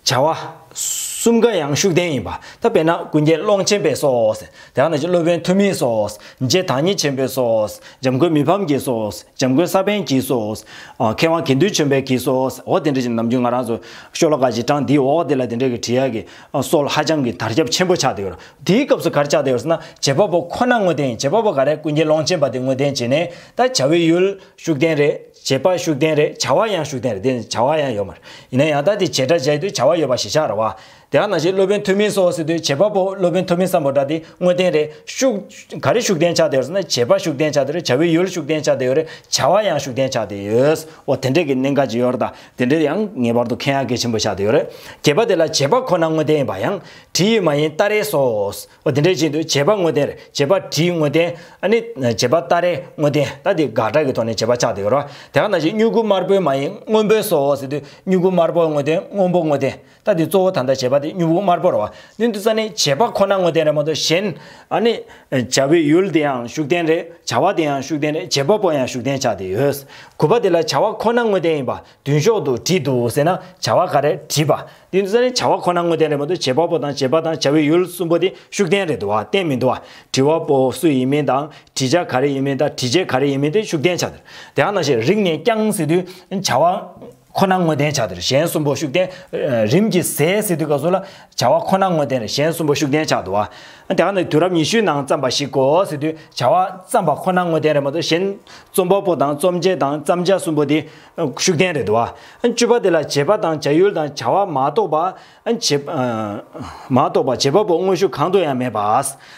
བྱ་བ་གསུམ་ཀ་ཡང་ཤུགས་བསྟན་ཡིན་པ། ད་དཔེར་ན་ཀུན་མཁྱེན་ཀློང་ཆེན་པས་སོ། དེ་ག་ནང་བཞིན་སློབ་དཔོན་ཐུ་མིས་སོ། རྗེ་བདག་ཉིད་ཆེན་པོས་སོ། འཇམ་མགོན་མི་ཕམ་གྱིས་སོ། འཇམ་མགོན་ས་པཎ་གྱིས་སོ། ཨ། མཁས་དབང་དགེ་འདུན་ཆོས་འཕེལ་གྱིས་སོ། འོ། དེ་འདྲ་ཞིག་ནམ་རྒྱུན་ང་རང་ཚོ་ཤོ་ལོ་ཀ་ཅིག་དྲངས། འདིའི་འོག་དེ་ལ་དེ་འདྲ་གི་བྲིས་ཡག་གི་སྲོལ་ཧ་ཅང་གི་དར་ཁྱབ་ཆེན་པོ་ཆགས་བསྡད་ཡོད་རེད། དེའི་སྐབས་སུ་ག་རེ་ཆགས་བསྡད་ཡོད་རེད་ཟེར་ན། བྱེད་པ་པོ་ཁོ་ན་དངོས་བསྟན་ཡིན། བྱེད་པ་པོ་ག་རེ། ཀུན་མཁྱེན་ཀློང་ཆེན་པ་དེ་དངོས་བསྟན་བྱས་ནས། ད་བྱ་བའི་ཡུལ་ཤུགས་བསྟན་རེད། བྱེད་པ་ཤུགས་བསྟན་རེད། བྱ་བ་ཡང་ཤུགས་བསྟན་རེད། དེ་བྱ་བ་ཡང་ཡོད་མ་རེད། ཡིན་ན་ཡང་ད་དེ་བྱེད་སྒྲ་བྱས་དུས་བྱ་བ་ཡོད་པ་ཞིག་ཆགས་རེད་བ། དེ་ག་ནང་བཞིན་སློབ་དཔོན་ཐུ་མིས་སོ་ཟེར་དུས་བྱེད་པ་པོ་སློབ་དཔོན་ཐུ་མི་སམ་བྷོ་ཊ་དེ་དངོས་བསྟན་རེད། ཤུགས་ག་རེ་ཤུགས་བསྟན་ཆགས་བསྡད་ཡོད་ཟེར་ན། བྱེད་པ་ཤུགས་བསྟན་ཆགས་བསྡད་ཡོད་རེད། བྱ་བའི་ཡུལ་ཤུགས་བསྟན་ཆགས་བསྡད་ཡོད་རེད། བྱ་བ་ཡང་ཤུགས་བསྟན་ཆགས་བསྡད་ཡོད། འོ། དེ་འདྲས་ཀྱི་གནད་འགག་ཅིག་ཡོད་རེད། ད་དེ་འདྲས་ཡང་ངེས་པར་དུ་མཁྱེན་ཡག་གལ་ཆེན་པོ་ཆགས་བསྡད་ཡོད་རེད། བརྒྱད་པ་དེ་ལ་བྱེད་པ་ཁོ་ན་དངོས་བསྟན་ཡིན་པ། ཡང་བྲིས་ཡོད་མ་ཡིན། ལྟ་རེད་སོ། འོ། དེ་འདྲའི་ཆེད་དུ་བྱེད་པ་དངོས་བསྟན་རེད། བྱེད་པ་བྲིས་དངོས་བསྟན། ཨ་ནི་བྱེད་པ་ལྟ་རེད་དངོས་བསྟན། ད་དེ་དགག་སྒྲ་གི་ཐོག་ནས་བྱེད་པ་ཆགས་བསྡད་ཡོད་རེད། དེ་ག་ནང་བཞིན་སྨྱུ་གུ་དམར་པོའི་མ་ཡིན་སྔོན་པོའི་སོ་ཟེར་དུས། སྨྱུ་གུ་དམར་པོ་དངོས་བསྟན། སྔོན་པོ་དངོས་བསྟན། ད་དེ་གཙོ་བོ་ད་ལྟ་བྱེད་པ་དེ་སྨྱུ་གུ་དམར་པོ་རེད་བ། དེ་དུས་ཙ་ནས་བྱེད་པ་ཁོ་ན་དངོས་བསྟན་རེད་མ་གཏོགས་གཞན། ཨ་ནི་བྱ་བའི་ཡུལ་དེ་ཡང་ཤུགས་བསྟན་རེད། བྱ་བ་དེ་ཡང་ཤུགས་བསྟན་རེད། བྱེད་པ་པོ་ཡང་ཤུགས་བསྟན་ཆགས་བསྡད་ཡོད། དགུ་པ་དེ་ལ་བྱ་བ་ཁོ་ན་དངོས་བསྟན་ཡིན་པ། མདུན་ཤོག་ཏུ་བྲིས་འདུག་ཟེར་ན་བྱ་བ་ག་རེ། བྲིས་པ། དེ་ཚོ་ནི་བྱ་བ་ཁོ་ན་དངོས་བསྟན་རེད་མ་གཏོགས་བྱེད་པ་པོ་དང་བྱེད་པ་དང་བྱ་བའི་ཡུལ་གསུམ་པོ་དེ་ཤུགས་བསྟན་རེད་འདུག་བ། བསྟན་མི་འདུག་བ། དྲི་བ་པོ་སུ་ཡིན་མིན་དང་། དྲི་བྱ་ག་རེ་ཡིན་མིན་དང་། དྲི་བྱེད་ག་རེ་ཡིན་མིན་དེ་ཤུགས་བསྟན་ཆགས་དེ་རེད། དེ་ག་ནང་བཞིན་རིང་ནས་བརྐྱངས་ཟེར་དུས་བྱ་བ་ཁོ་ན་དངོས་བསྟན་ཆགས་དེ་རེད། གཞན་གསུམ་པོ་ཤུགས་བསྟན། རིམ་གྱིས་ཟད་ཟེར་དུས་སྐབས་སུ་ལ་བྱ་བ་ཁོ་ན་དངོས་བསྟན་རེད། གཞན་གསུམ་པོ་ཤུགས་བསྟན་ཆགས་འདུག་བ། དེ་ག་ནང་དུས་རབས་ཉི་ཤུའི་ནང་བརྩམས་པ་ཞིག་གོ་ཟེར་དུས་བྱ་བ་བརྩམས་པ་ཁོ་ན་དངོས་བསྟན་རེད་མ་གཏོགས་གཞན། རྩོམ་པ་པོ་དང་རྩོམ་བྱེད་དང་བརྩམས་བྱ་གསུམ་པོ་དེ་ཤུགས་བསྟན་རེད་འདུག་བ། བཅུ་པ་དེ་ལ་བྱེད་པ་དང་བྱ་ཡུལ་དང་བྱ་བ་མ་གཏོགས་པ། བྱེད། མ་གཏོགས་པ་བྱེད་པ་པོ་དངོས་ཤུགས་གང་དུ་ཡང་མེད་པ།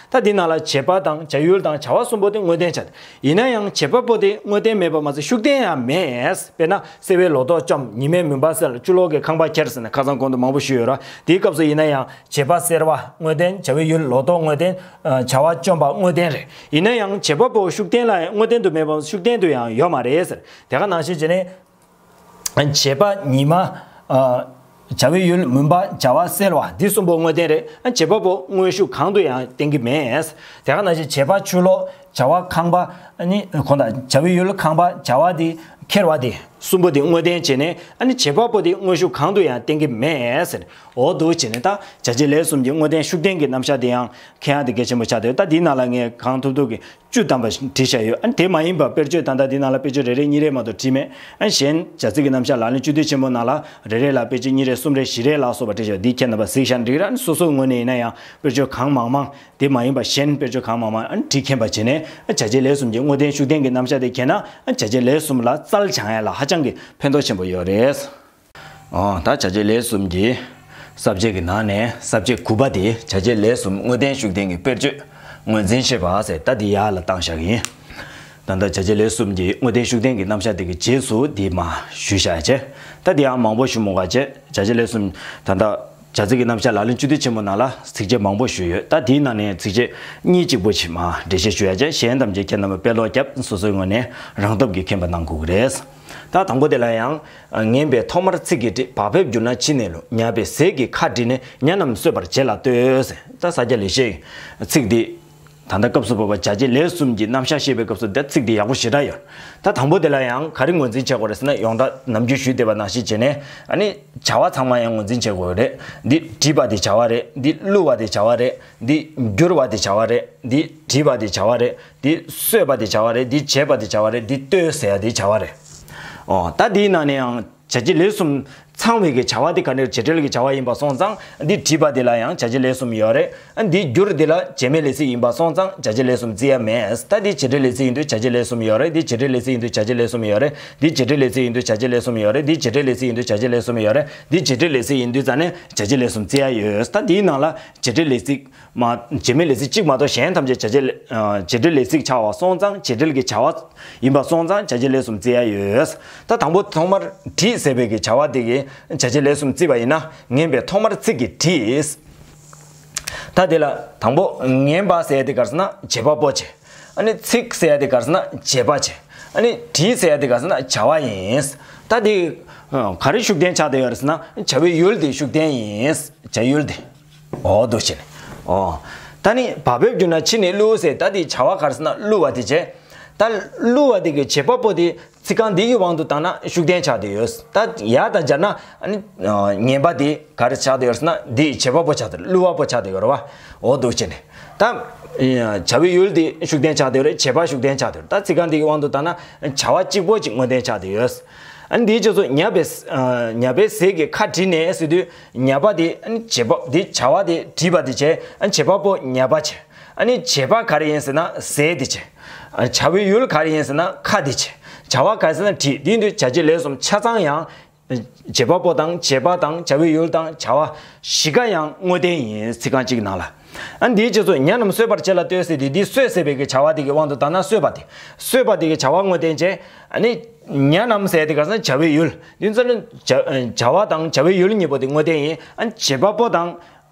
ད་འདི་ནང་ལ་བྱེད་པ་དང་བྱ་ཡུལ་དང་བྱ་བ་གསུམ་པོ་དེ་དངོས་བསྟན་བྱ། ཡིན་ན་ཡང་བྱེད་པ་པོ་དེ་དངོས་བསྟན་མེད་པ་མ་ཟད་ཤུགས་བསྟན་ཡང་མེད། དཔེར་ན་སེར་བའི་ལོ་ཏོག་བཅོམ། ཉི་མས་མུན་པ་སེལ། ཆུ་ལོག་གིས་ཁང་པ་ཁྱེར་ཟེར་ནས་ཁ་སང་གོང་དུ་མང་པོ་ཞུས་ཡོད་ར། དེའི་སྐབས་སུ་ཡིན་ན་ཡང་བྱེད་པ་སེར་བ་དངོས་བསྟན། བྱ་བའི་ཡུལ་ལོ་ཏོག་དངོས་བསྟན། བྱ་བ་བཅོམ་པ་དངོས་བསྟན་རེད། ཡིན་ན་ཡང་བྱེད་པ་པོ་ཤུགས་བསྟན་ལ་དངོས་བསྟན་དུ་མེད་པ་ཤུགས་བསྟན་དུ་ཡང་ཡོད་མ་རེད་ཟེར། དེ་ག་ནང་བཞིན་བྱས་ནས། བྱེད་པ་ཉི་མ། བྱ་བའི་ཡུལ་མུན་པ། བྱ་བ་སེལ་བ། འདི་གསུམ་པོ་དངོས་བསྟན་རེད། བྱེད་པ་པོ་དངོས་ཤུགས་གང་དུ་ཡང་བསྟན་གྱི་མེད། དེ་ག་ནང་བཞིན་བྱེད་པ་ཆུ་ལོག་བྱ་བ་ཁང་པ། ནི་གང་ལྟར་བྱ་བའི་ཡུལ་ཁང་པ། བྱ་བ་དེ་ཁྱེར་བ་དེ། གསུམ་པོ་དེ་དངོས་བསྟན་བྱས་ནས་ཨ་ནི་བྱེད་པ་པོ་དེ་དངོས་ཤུགས་གང་དུ་ཡང་བསྟན་གྱི་མེད་ཟེར། འོ་འདུག་བྱས་ནས་ད་བྱ་བྱེད་ལས་གསུམ་གྱི་དངོས་བསྟན་ཤུགས་བསྟན་གྱི་རྣམ་གཞག་དེ་ཡང་མཁྱེན་ཡག་དེ་གལ་ཆེན་པོ་ཆགས་འདུག་ད་འདིའི་ནང་ལ་ངས་གང་ཐུབ་ཐུབ་ཀྱིས་བཅུ་ཐམ་པ་བྲིས་བཞག་ཡོད། ཨ་ནི་དེ་མ་ཡིན་པ་དཔེར་བརྗོད་ད་ལྟ་འདིའི་ནང་ལ་དཔེར་བརྗོད་རེ་རེ་གཉིས་རེ་མ་གཏོགས་བྲིས་མེད། ཨ་ནི་གཞན་བྱ་ཚིག་གི་རྣམ་གཞག་ལག་ལེན་བཅུ་བདུན་ཆེན་པོ་ནང་ལ་རེ་རེ་ལ་དཔེར་བརྗོད་གཉིས་རེ་གསུམ་རེ་བཞི་རེ་ལ་སོགས་པ་བྲིས་བཞག་འདི་མཁྱེན་ཐུབ་པ་གཟིགས་བཞག་འགྲིག་ར། ཨ་ནི་སོ་སོའི་ངོས་ནས་ཡིན་ན་ཡང་དཔེར་བརྗོད་གང་མང་མང་དེ་མ་ཡིན་པ་གཞན་དཔེར་བརྗོད་གང་མང་མང་ཨ་ནི་བྲིས་མཁྱེན་པ་བྱས་ནས་ཨ་བྱ་བྱེད་ལས་གསུམ་གྱི་དངོས་བསྟན་ཤུགས་བསྟན་གྱི་རྣམ་གཞག་དེ་མཁྱེན་ན་ཨ་བྱ་བྱེད་ལས་གསུམ་ལ་རྩལ་སྦྱང་ཡ་ལ་ཧ་ཅང་གི་ཕན་ཐོགས་ཆེན་པོ་ཡོད་རེད། ཨོ་ད་བྱ་བྱེད་ལས་གསུམ་གྱི་ས་བཅད་ཀྱི་ནང་ནས་ས་བཅད་དགུ་པ་དེ་བྱ་བྱེད་ལས་གསུམ་དངོས་བསྟན་ཤུགས་བསྟན་གྱི་དཔེར་བརྗོད་ངོས་འཛིན་བྱེད་པ་ཟེར་ད་འདི་ཡར་ལ་བཏང་བཞག་གི་ཡིན། ད་ལྟ་བྱ་བྱེད་ལས་གསུམ་གྱི་དངོས་བསྟན་ཤུགས་བསྟན་གྱི་རྣམ་གཞག་དེ་གི་རྗེས་སུ་འདི་མ་ཞུས་བཞག་བྱས། ད་འདི་ཡང་མང་པོ་ཞུ་མི་དགོས་བྱས་བྱ་བྱེད་ལས་གསུམ་ད་ལྟ་བྱ་ཚིག་གི་རྣམ་གཞག་ལག་ལེན་བཅུ་བདུན་ཆེན་མོ་ནང་ལ་ཚིགས་བཅད་མང་པོ་ཞུས་ཡོད། ད་འདིའི་ནང་ནས་ཚིགས་བཅད་གཉིས་གཅིག་པོ་ཞིག་མ་འགྲེལ་བཤད་ཞུ་ཡ་བྱས་གཞན་ཐམས་ཅད་ཁྱེད་རྣམ་པས་དཔེ་ཀློག་རྒྱབ་སོ་སོའི་ངོས་ནས་རང་སྟོབས་ཀྱིས་མཁྱེན་པ་གནང་དགོས་ཀྱི་རེད། ད་དང་པོ་དེ་ལ་ཡང་། ངན་པས་ཐོག་མར་ཚིག་གི་དྲི། བག་ཕེབས་གྱུར་ན་ཕྱི་ནས་བསླུ། ཉ་པས་ཟས་ཀྱི་ཁ་བྲིས་ནས། ཉ་རྣམས་གསོད་པར་བྱེད་ལ་ལྟོས་ཟེར། ད་ས་སྐྱ་ལེགས་བཤད་ཚིག་འདི། ད་ལྟ་སྐབས་སུ་བབ་པ་བྱ་བྱེད་ལས་གསུམ་གྱི་རྣམ་གཞག་བཤད་པའི་སྐབས་སུ་ད་ཚིག་འདི་ཡག་པོ་ཞེ་དྲག་ཡོད། ད་དང་པོ་དེ་ལ་ཡང་ག་རེ་ངོས་འཛིན་བྱེད་དགོས་རེད་ཟེར་ན་ཡོངས་གྲགས་ནམ་རྒྱུན་ཞུས་བསྡད་པ་ནང་བཞིན་བྱས་ནས་ཨ་ནི་བྱ་བ་ཚང་མ་ཡང་ངོས་འཛིན་བྱེད་དགོས་རེད། འདི་བྲིས་པ་དེ་བྱ་བ་རེད། འདི་བསླུ་བ་དེ་བྱ་བ་རེད། འདི་བསྒྱུར་བ་དེ་བྱ་བ་རེད། འདི་བྲིས་པ་དེ་བྱ་བ་རེད། འདི་གསོད་པ་དེ་བྱ་བ་རེད། འདི་བྱེད་པ་དེ་བྱ་བ་རེད། འདི་ལྟོས་ཟེར་ཡ་དེ་བྱ་བ་རེད། ཨོ་ད་འདིའི་ནང་ནས་ཡང་བྱ་བྱེད་ལས་གསུམ་ཚང་བའི་གི་བྱ་བ་དེ་ག་ནས་བྱེད་འབྲེལ་གྱི་བྱ་བ་ཡིན་པ་སོང་ཙང་འདི་བྲིས་པ་དེ་ལ་ཡང་བྱ་བྱེད་ལས་གསུམ་ཡོད་རེད། ཨ་འདི་བསྒྱུར་དེ་ལ་བྱེད་མེད་ལས་ཚིག་ཡིན་པ་སོང་ཙང་བྱ་བྱེད་ལས་གསུམ་བརྩི་ཡ་མེད། ད་འདི་བྱེད་འབྲེལ་ལས་ཚིག་ཡིན་དུས་བྱ་བྱེད་ལས་གསུམ་ཡོད་རེད། འདི་བྱེད་འབྲེལ་ལས་ཚིག་ཡིན་དུས་བྱ་བྱེད་ལས་གསུམ་ཡོད་རེད། འདི་བྱེད་འབྲེལ་ལས་ཚིག་ཡིན་དུས་བྱ་བྱེད་ལས་གསུམ་ཡོད་རེད། འདི་བྱེད་འབྲེལ་ལས་ཚིག་ཡིན་དུས་བྱ་བྱེད་ལས་གསུམ་ཡོད་རེད། འདི་བྱེད་འབྲེལ་ལས་ཚིག་ཡིན་དུས་ཙ་ནས་བྱ་བྱེད་ལས་གསུམ་བརྩི་ཡ་ཡོད། ད་འདིའི་ནང་ལ་བྱེད་འབྲེལ་ལས་ཚིག་མ། བྱེད་མེད་ལས་ཚིག་གཅིག་མ་གཏོགས་གཞན་ཐམས་ཅད་བྱ་བྱེད་ལས། ཨ་བྱེད་འབྲེལ་ལས་ཚིག་ཆགས་པ་སོང་ཙང་བྱེད་འབྲེལ་གྱི་བྱ་བ་ཡིན་པ་སོང་ཙང་བྱ་བྱེད་ལས་གསུམ་བརྩི་ཡ་ཡོད། ད་དང་པོ་ཐོག་མར་བྲིས་ཟེར་བའི་གི་བྱ་བ་དེ་གི་བྱ་བྱེད་ལས་གསུམ་བརྩིས་པ་ཡིན་ན་ངན་པས་ཐོག་མར་ཚིག་གི་བྲིས། ད་དེ་ལ་དང་པོ་ངན་པ་ཟེར་དེ་ག་རེ་ཟེར་ན་བྱེད་པ་པོ་བྱེད། ཨ་ནི་ཚིག་ཟེར་དེ་ག་རེ་ཟེར་ན་བྱེད་པ་བྱེད། ཨ་ནི་བྲིས་ཟེར་དེ་ག་རེ་ཟེར་ན་བྱ་བ་ཡིན། ད་དེ་ག་རེ་ཤུགས་བསྟན་ཆགས་བསྡད་ཡོད་རེད་ཟེར་ན་བྱ་བའི་ཡུལ་དེ་ཤུགས་བསྟན་ཡིན། བྱ་ཡུལ་དེ། ཨོ་འདུག་བྱས་ནས། ཨོ། ད་ནི་བག་ཕེབས་གྱུར་ན་ཕྱི་ནས་བསླུ་ཟེར་ད་དེ་བྱ་བ་ག་རེ་ཟེར་ན་བསླུ་བ་དེ་བྱས། ད་བསླུ་བ་དེ་གི་བྱེད་པ་པོ་དེ་ཚིག་རྐང་འདི་གི་དབང་དུ་བཏང་ན་ཤུགས་བསྟན་ཆགས་བསྡད་ཡོད། ད་ཡར་དང་སྦྱར་ན་ཨ་ནི་ངན་པ་དེ་ག་རེ་ཆགས་བསྡད་ཡོད་ཟེར་ན་དེ་བྱེད་པ་པོ་ཆགས་བསྡད་བསླུ་བ་པོ་ཆགས་བསྡད་ཡོད་རེད་བ། ཨོ་འདུག་བྱས་ནས། ད་བྱ་བའི་ཡུལ་དེ་ཤུགས་བསྟན་ཆགས་བསྡད་ཡོད་རེད། བྱེད་པ་ཤུགས་བསྟན་ཆགས་བསྡད་ཡོད་རེད། ད་ཚིག་རྐང་འདི་གི་དབང་དུ་བཏང་ན་བྱ་བ་གཅིག་པོ་གཅིག་དངོས་བསྟན་ཆགས་བསྡད་ཡོད། ཨ་ནི་དེའི་རྗེས་སུ་ཉ་པས་ཉ་པས་ཟས་ཀྱི་ཁ་བྲིས་ནས་ཟེར་དུས་ཉ་པ་དེ་ཨ་ནི་བྱེད་པ་དེ་བྱ་བ་དེ་བྲིས་པ་དེ་བྱས། ཨ་ནི་བྱེད་པ་པོ་ཉ་པ་བྱས། ཨ་ནི་བྱེད་པ་ག་རེ་ཡིན་ཟེར་ན་ཟས་དེ་བྱས། ཨ་བྱ་བའི་ཡུལ་ག་རེ་ཡིན་ཟེར་ན་ཁ་དེ་བྱས། བྱ་བ་ག་རེ་ཟེར་ན་བྲིས། དེ་ཡིན་དུས་བྱ་བྱེད་ལས་གསུམ་ཆ་ཚང་ཡང་བྱེད་པ་པོ་དང་བྱེད་པ་དང་བྱ་བའི་ཡུལ་དང་བྱ་བ་བཞི་ཀ་ཡང་དངོས་བསྟན་ཡིན། ཚིག་རྐང་གཅིག་ནང་ལ། ཨ་ནི་དེའི་རྗེས་སུ་ཉ་རྣམས་གསོད་པར་བྱེད་ལ་ལྟོས་ཟེར་དུས་འདི་གསོད་ཟེར་བའི་གི་བྱ་བ་དེ་གི་དབང་དུ་བཏང་ན་གསོད་པ་དེ། གསོད་པ་དེ་གི་བྱ་བ་དངོས་བསྟན་བྱས། ཨ་ནི་ཉ་རྣམས་ཟེར་དེ་ག་ཟེར་ན་བྱ་བའི་ཡུལ། འདི་ཚོ་ནི་བྱ་བྱ་བ་དང་བྱ་བའི་ཡུལ་གཉིས་པོ་དེ་དངོས་བསྟན་ཡིན། ཨ་ནི་བྱེད་པ་པོ་དང་།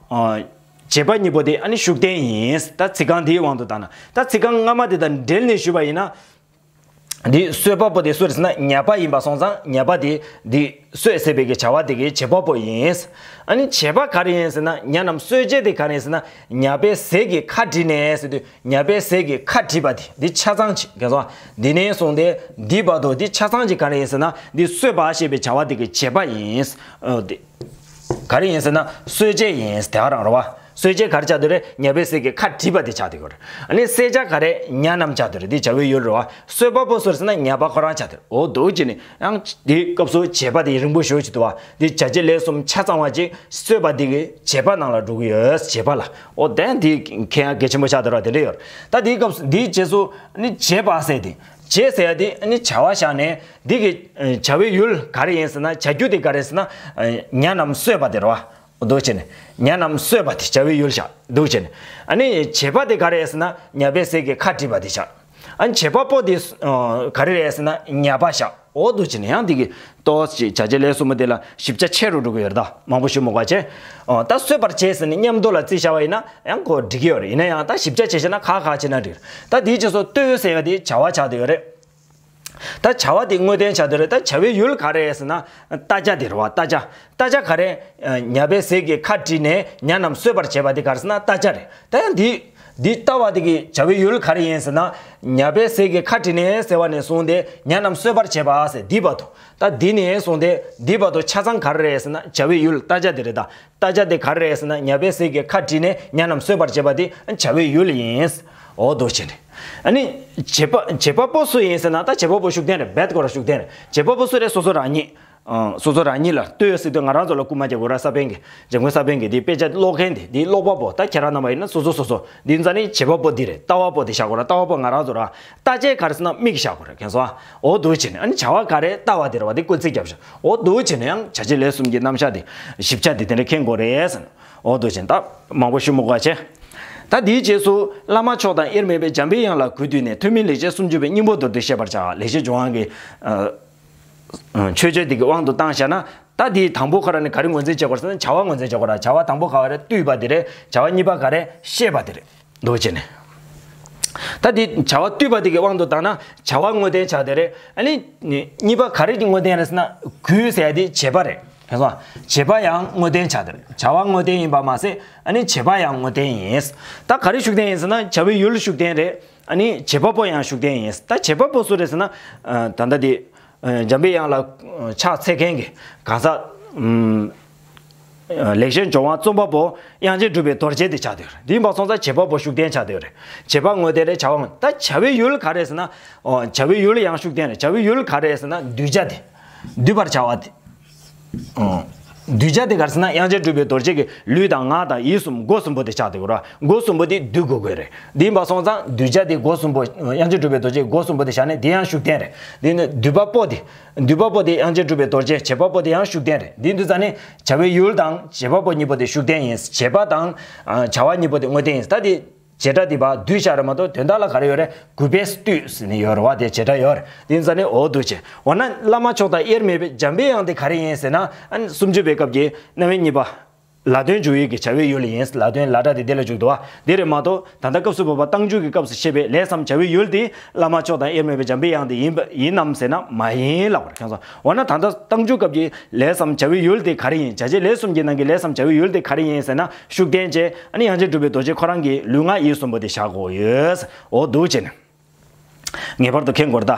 ཨ་བྱེད་པ་གཉིས་པོ་དེ་ཨ་ནི་ཤུགས་བསྟན་ཡིན། ད་ཚིག་རྐང་འདིའི་དབང་དུ་བཏང་ན། ད་ཚིག་རྐང་སྔ་མ་དེ་དང་འབྲེལ་ནས་ཞུས་པ་ཡིན་ན། འདི་གསོད་པ་པོ་དེ་སུ་རེད་ཟེར་ན་ཉ་པ་ཡིན་པ་སོང་ཙང་ཉ་པ་དེ་འདི་གསོད་ཟེར་བའི་གི་བྱ་བ་དེ་གི་བྱེད་པ་པོ་ཡིན། ཨ་ནི་བྱེད་པ་ག་རེ་ཡིན་ཟེར་ན་ཉ་རྣམས་གསོད་བྱེད་དེ་ག་རེ་ཡིན་ཟེར་ན་ཉ་པའི་ཟས་ཀྱི་ཁ་བྲིས་ནས་ཟེར་དུས་ཉ་པའི་ཟས་ཀྱི་ཁ་བྲིས་པ་དེ་འདི་ཆ་ཚང་ཅིག་ག་སོང་འདི་ནས་བཟུང་སྟེ་འདི་བར་དུ་འདི་ཆ་ཚང་ཅིག་ག་རེ་ཡིན་ཟེར་ན་འདི་གསོད་པ་ཞེས་པའི་བྱ་བ་དེ་གི་བྱེད་པ་ཡིན། ཨོ་དེ། ག་རེ་ཡིན་ཟེར་ན་གསོད་བྱེད་ཡིན་དེ་ག་རང་རེད་བ། གསོད་བྱེད་ག་རེ་ཆགས་བསྡད་རེད། ཉ་པའི་ཟས་ཀྱི་ཁ་བྲིས་པ་དེ་ཆགས་བསྡད་ཡོད་རེད། ཨ་ནི་གསད་བྱ་ག་རེ་ཉ་རྣམས་ཆགས་བསྡད་རེད། འདི་བྱ་བའི་ཡུལ་རེད་བ། གསོད་པ་པོ་སུ་རེད་ཟེར་ན་ཉ་པ་ཁོ་རང་ཆགས་བསྡད་རེད། འོ་འདུག་བྱས་ནས་ཡང་འདིའི་སྐབས་སུ་བྱེད་པ་དེ་རིང་པོ་ཞེ་པོ་ཅིག་འདུག་བ། འདི་བྱ་བྱེད་ལས་གསུམ་ཆ་ཚང་བ་ཅིག་གསོད་པ་འདི་གི་བྱེད་པ་ནང་ལ་འགྲོ་གི་ཡོད། བྱེད་པ་ལ། འོ་དེ་འདི་མཁྱེན་ཡག་གལ་ཆེན་པོ་ཆགས་བསྡད་རེད་བ། དེ་འདྲ་ཡོད་རེད། ད་འདིའི་སྐབས་སུ་འདིའི་རྗེས་སུ་ཨ་ནི་བྱེད་པ་ཟེར་དེ། བྱེད་ཟེར་ཡ་དེ་ཨ་ནི་བྱ་བ་བཞག་ནས་འདི་གི་བྱ་བའི་ཡུལ་ག་རེ་ཡིན་ཟེར་ན་བྱ་རྒྱུ་དེ་ག་རེ་ཟེར་ན་ཉ་རྣམས་གསོད་པ་དེ་རེད་བ། འདུག་བྱས་ནས་ཉ་རྣམས་གསོད་པ་དེ་བྱ་བའི་ཡུལ་བཞག་འདུག་བྱས་ནས་ཨ་ནི་བྱེད་པ་དེ་ག་རེ་ཟེར་ན་ཉ་པའི་ཟས་ཀྱི་ཁ་བྲིས་པ་དེ་བཞག་ཨ་ནི་བྱེད་པ་པོ་དེ་ག་རེ་རེད་ཟེར་ན་ཉ་པ་བཞག་འོ་འདུག་བྱས་ནས་ཡང་འདི་གི་ཏོག་ཙམ་བྱ་བྱེད་ལས་གསུམ་པོ་དེ་ལ་ཞིབ་ཆ་ཆེ་རུ་འགྲོ་གི་ཡོད་རེད། ད་མང་པོ་ཞུ་མི་དགོས་བྱས། ད་གསོད་པར་བྱེད་ཟེར་ནས་མཉམ་དུ་ལ་བརྩིས་བཞག་པ་ཡིན་ན་ཡང་ཁོ་འགྲིག་གི་ཡོད་རེད། ཡིན་ན་ཡང་ད་ཞིབ་ཆ་བྱས་བྱས་ན་ཁག་ཁག་བྱས་ན་འགྲིག་རེད། ད་དེའི་རྗེས་སུ་ལྟོས་ཟེར་བ་དེ་བྱ་བ་ཆགས་བསྡད་ཡོད་རེད། ད་བྱ་བ་དེ་དངོས་བསྟན་བྱ་དེ་རེད། ད་བྱ་བའི་ཡུལ་ག་རེ་ཟེར་ན་ལྟ་བྱ་དེ་རེད་བ། ལྟ་བྱ། ལྟ་བྱ་ག་རེ། ཉ་པའི་ཟས་ཀྱི་ཁ་བྲིས་ནས་ཉ་རྣམས་གསོད་པར་བྱེད་པ་དེ་ག་རེ་ཟེར་ན་ལྟ་བྱ་རེད། ད་ཡང་འདི་ འདི་ལྟ་བ་དེ་གི་བྱ་བའི་ཡུལ་ག་རེ་ཡིན་ཟེར་ན། ཉ་པའི་ཟས་ཀྱི་ཁ་བྲིས་ནས་ཟེར་བ་ནས་བཟུང་སྟེ་ཉ་རྣམས་གསོད་པར་བྱེད་པ་ཟེར་འདི་བར་དུ། ད་འདི་ནས་བཟུང་སྟེ་འདི་བར་དུ་ཆ་ཚང་ག་རེ་རེད་ཟེར་ན། བྱ་བའི་ཡུལ་ལྟ་བྱ་དེ་རེད་ད། ལྟ་བྱ་དེ་ག་རེ་རེད་ཟེར་ན། ཉ་པའི་ཟས་ཀྱི་ཁ་བྲིས་ནས་ཉ་རྣམས་གསོད་པར་བྱེད་པ་དེ་བྱ་བའི་ཡུལ་ཡིན། འོ་འདུག་བྱས་ནས། ཨ་ནི་བྱེད་པ་བྱེད་པ་པོ་སུ་ཡིན་ཟེར་ན། ད་བྱེད་པ་པོ་ཤུགས་ལྡན་རེད། བེད་ཀོ་ར་ཤུགས་ལྡན་རེད། བྱེད་པ་པོ་སུ་རེད། སོ་སོ་རང་ཉིད། ཨ། སོ་སོ་རང་ཉིད་ལ་ལྟོས་ཟེར་དུས་ང་རང་ཚོ་ལ་སྐུལ་མ་རྒྱག་དགོས་ར། ས་པཎ་གྱི། འཇམ་མགོན་ས་པཎ་གྱི་འདི་དཔེ་ཆ་ཀློག་མཁན་དེ། འདི་ཀློག་པ་པོ། ད་ཁྱེད་རང་རྣམ་པ་ཡིན་ན་སོ་སོ་སོ་སོ། འདི་ཙ་ནི་བྱེད་པ་པོ་འདི་རེད། ལྟ་བ་པོ་དེ་བཞག་དགོས་ར། ལྟ་བ་པོ་ང་རང་ཚོ་ར། ལྟ་བྱའི་ག་རེ་ཟེར་ན་མིག་བཞག་དགོས་ར། མཁྱེན་སོང་ཨ། འོ་འདུག་བྱས་ནས། ཨ་ནི་བྱ་བ་ག་རེ་ལྟ་བ་དེ་རེད་བ། དེ་སྐུལ་ཚིག་རྒྱབ་བཞག་འོ་འདུག་བྱས་ནས་ཡང་བྱ་བྱེད་ལས་གསུམ་གྱི་རྣམ་གཞག་དེ། ཞིབ་ཆ་དེ་དེ་འདྲ་མཁྱེན་དགོས་རེད་ཟེར། འོ་འདུག་བྱས་ནས་ད་མང་པོ་ཞུ་མི་དགོས་པ་བྱས། ད་དེའི་རྗེས་སུ་བླ་མ་མཆོག་དང་དབྱེར་མེད་པའི་འཇམ་པའི་དབྱངས་ལ་གུས་བཏུད་ནས། ཐོན་མིའི་ལེགས་བཤད་སུམ་ཅུ་པའི་སྙིང་པོ་མདོར་བསྡུས་བཤད་པར་བྱ། ལེགས་བཤད་ལྗོན་དབང་གི། ཨ། མཆོད་བརྗོད་འདི་གི་དབང་དུ་བཏང་བཞག་ན། ད་འདིའི་དང་པོ་ཁོ་ར་ནི་ག་རེ་ངོས་འཛིན་བྱེད་དགོས་ཟེར་ན། བྱ་བ་ངོས་འཛིན་བྱེད་དགོས་ར། བྱ་བ་དང་པོ་ག་རེ་བསྡུས་པ་དེ་རེད། བྱ་བ་གཉིས་པ་ག་རེ་བཤད་པ་དེ་རེད། འདུག་བྱས་ནས། ད་འདི་བྱ་བ་བསྡུས་པ་དེ་གི་དབང་དུ་བཏང་ན། བྱ་བ་དངོས་བསྟན་ཆགས་དེ་རེད། ཨ་ནི་གཉིས་པ་ག་རེ་གི་དངོས་བསྟན་རེད་ཟེར་ན། གུས་ཟེར་ཡ་དེ་བྱེད་པ་རེད། ཧེ་སོང་། བྱེད་པ་ཡང་དངོས་བསྟན་ཆགས་དེ་རེད། བྱ་བ་དངོས་བསྟན་ཡིན་པ་མ་ཟད། ཨ་ནི་བྱེད་པ་ཡང་དངོས་བསྟན་ཡིན། ད་ག་རེ་ཤུགས་བསྟན་ཡིན་ཟེར་ན། བྱ་བའི་ཡུལ་ཤུགས་བསྟན་རེད། ཨ་ནི་བྱེད་པ་པོ་ཡང་ཤུགས་བསྟན་ཡིན། ད་བྱེད་པ་པོ་སུ་རེད་ཟེར་ན། ཨ། ད་ལྟ་དེ། ཨ། འཇམ་པའི་དབྱངས་ལ། ཨ། ཕྱག་འཚལ་མཁན་གྱི་གང་ཟག་ཨུམ། ཨ། ལེགས་བཤད་ལྗོན་དབང་རྩོམ་པ་པོ་དབྱངས་ཅན་གྲུབ་པའི་རྡོ་རྗེ་དེ་ཆགས་བསྡད་ཡོད་རེད། འདི་ཡིན་པ་སོང་ཙང་བྱེད་པ་པོ་ཤུགས་བསྟན་ཆགས་བསྡད་ཡོད་རེད། བྱེད་པ་དངོས་བསྟན་རེད། བྱ་བ་དངོས། ད་བྱ་བའི་ཡུལ་ག་རེ་ཟེར་ན། ཨོ། བྱ་བའི་ཡུལ་ཡང་ཤུགས་བསྟན་རེད། བྱ་བའི་ཡུལ་ག་རེ་ཟེར་ན། གདུལ་བྱ་དེ། གདུལ་བར་བྱ་བ་དེ། ཨོ། གདུལ་བྱ་དེ་ག་རེ་ཟེར་ན། དབྱངས་ཅན་གྲུབ་པའི་རྡོ་རྗེ་གི་ལུས་དང་ངག་དང་ཡིད་གསུམ། སྒོ་གསུམ་པོ་དེ་ཆགས་བསྡད་ཡོད་རེད། སྒོ་གསུམ་པོ་དེ་གདུལ་དགོས་དགོས་རེད། འདི་ཡིན་པ་སོང་ཙང་གདུལ་བྱ་དེ་སྒོ་གསུམ་པོ། དབྱངས་ཅན་གྲུབ་པའི་རྡོ་རྗེ་སྒོ་གསུམ་པོ་དེ་བཞག་ནས་དེ་ཡང་ཤུགས་བསྟན་རེད། འདི་ནི་གདུལ་བ་པོ་དེ། གདུལ་བ་པོ་དེ་དབྱངས་ཅན་གྲུབ་པའི་རྡོ་རྗེ། བྱེད་པ་པོ་དེ་ཡང་ཤུགས་བསྟན་རེད། འདི་འདུག་ཙ་ནི་བྱ་བའི་ཡུལ་དང་བྱེད་པ་པོ་གཉིས་པོ་དེ་ཤུགས་བསྟན་ཡིན། བྱེད་པ་དང་། ཨ། བྱ་བ་གཉིས་པོ་དེ་དངོས་བསྟན་ཡིན། ད་དེ་བྱེད་སྒྲ་དེ་ཕར་བསྡུས་བཞག་རེད་མ་གཏོགས། དོན་དག་ལ་ག་རེ་ཡོད་རེད། གུས་པས་བཏུད་ཟེར་ནས་ཡོད་རེད་བ། དེ་བྱེད་སྒྲ་ཡོད་རེད། དེ་ཡིན་ཙ་ནི་འོ་འདུག་བྱས། འོ་ན་བླ་མ་མཆོག་དང་དབྱེར་མེད་པའི་འཇམ་པའི་དབྱངས་དེ་ག་རེ་ཡིན་ཟེར་ན། ཨ་ནི་སུམ་ཅུ་པའི་སྐབས་ཀྱི་རྣམ་དབྱེ་གཉིས་པ། ལ་དོན་འཇུག་ཡུལ་གྱི་བྱ་བའི་ཡུལ་ཡིན། ལ་དོན་ལ་སྒྲ་དེ་འདི་ལ་འཇུག་འདུག་བ། འདི་རེད་མ་གཏོགས། ད་ལྟ་སྐབས་སུ་བབ་པ་རྟགས་འཇུག་གི་སྐབས་སུ་བཤད་པའི་ལས་སམ་བྱ་བའི་ཡུལ་དེ་བླ་མ་མཆོག་དང་དབྱེར་མེད་པའི་འཇམ་པའི་དབྱངས་དེ་ཡིན་པ་ཡིན་ནམ་ཟེར་ན། མ་ཡིན་ལབ་པ་རེད། ཁྱེད་ཚོ། འོ་ན་ད་ལྟ་རྟགས་འཇུག་སྐབས་ཀྱི་ལས་སམ་བྱ་བའི་ཡུལ་དེ་ག་རེ་ཡིན། བྱ་བྱེད་ལས་གསུམ་གྱི་ནང་གི་ལས་སམ་བྱ་བའི་ཡུལ་དེ་ག་རེ་ཡིན་ཟེར་ན། ཤུགས་བསྟན་བྱས། ཨ་ནི་དབྱངས་ཅན་གྲུབ་པའི་རྡོ་རྗེ་ཁོ་རང་གི་ལུས་ངག་ཡིད་གསུམ་པོ་དེ་བཞག་དགོས་ཡོད། འོ་འདུག་བྱས་ནས། ངེས་པར་དུ་མཁྱེན་དགོས་རེད་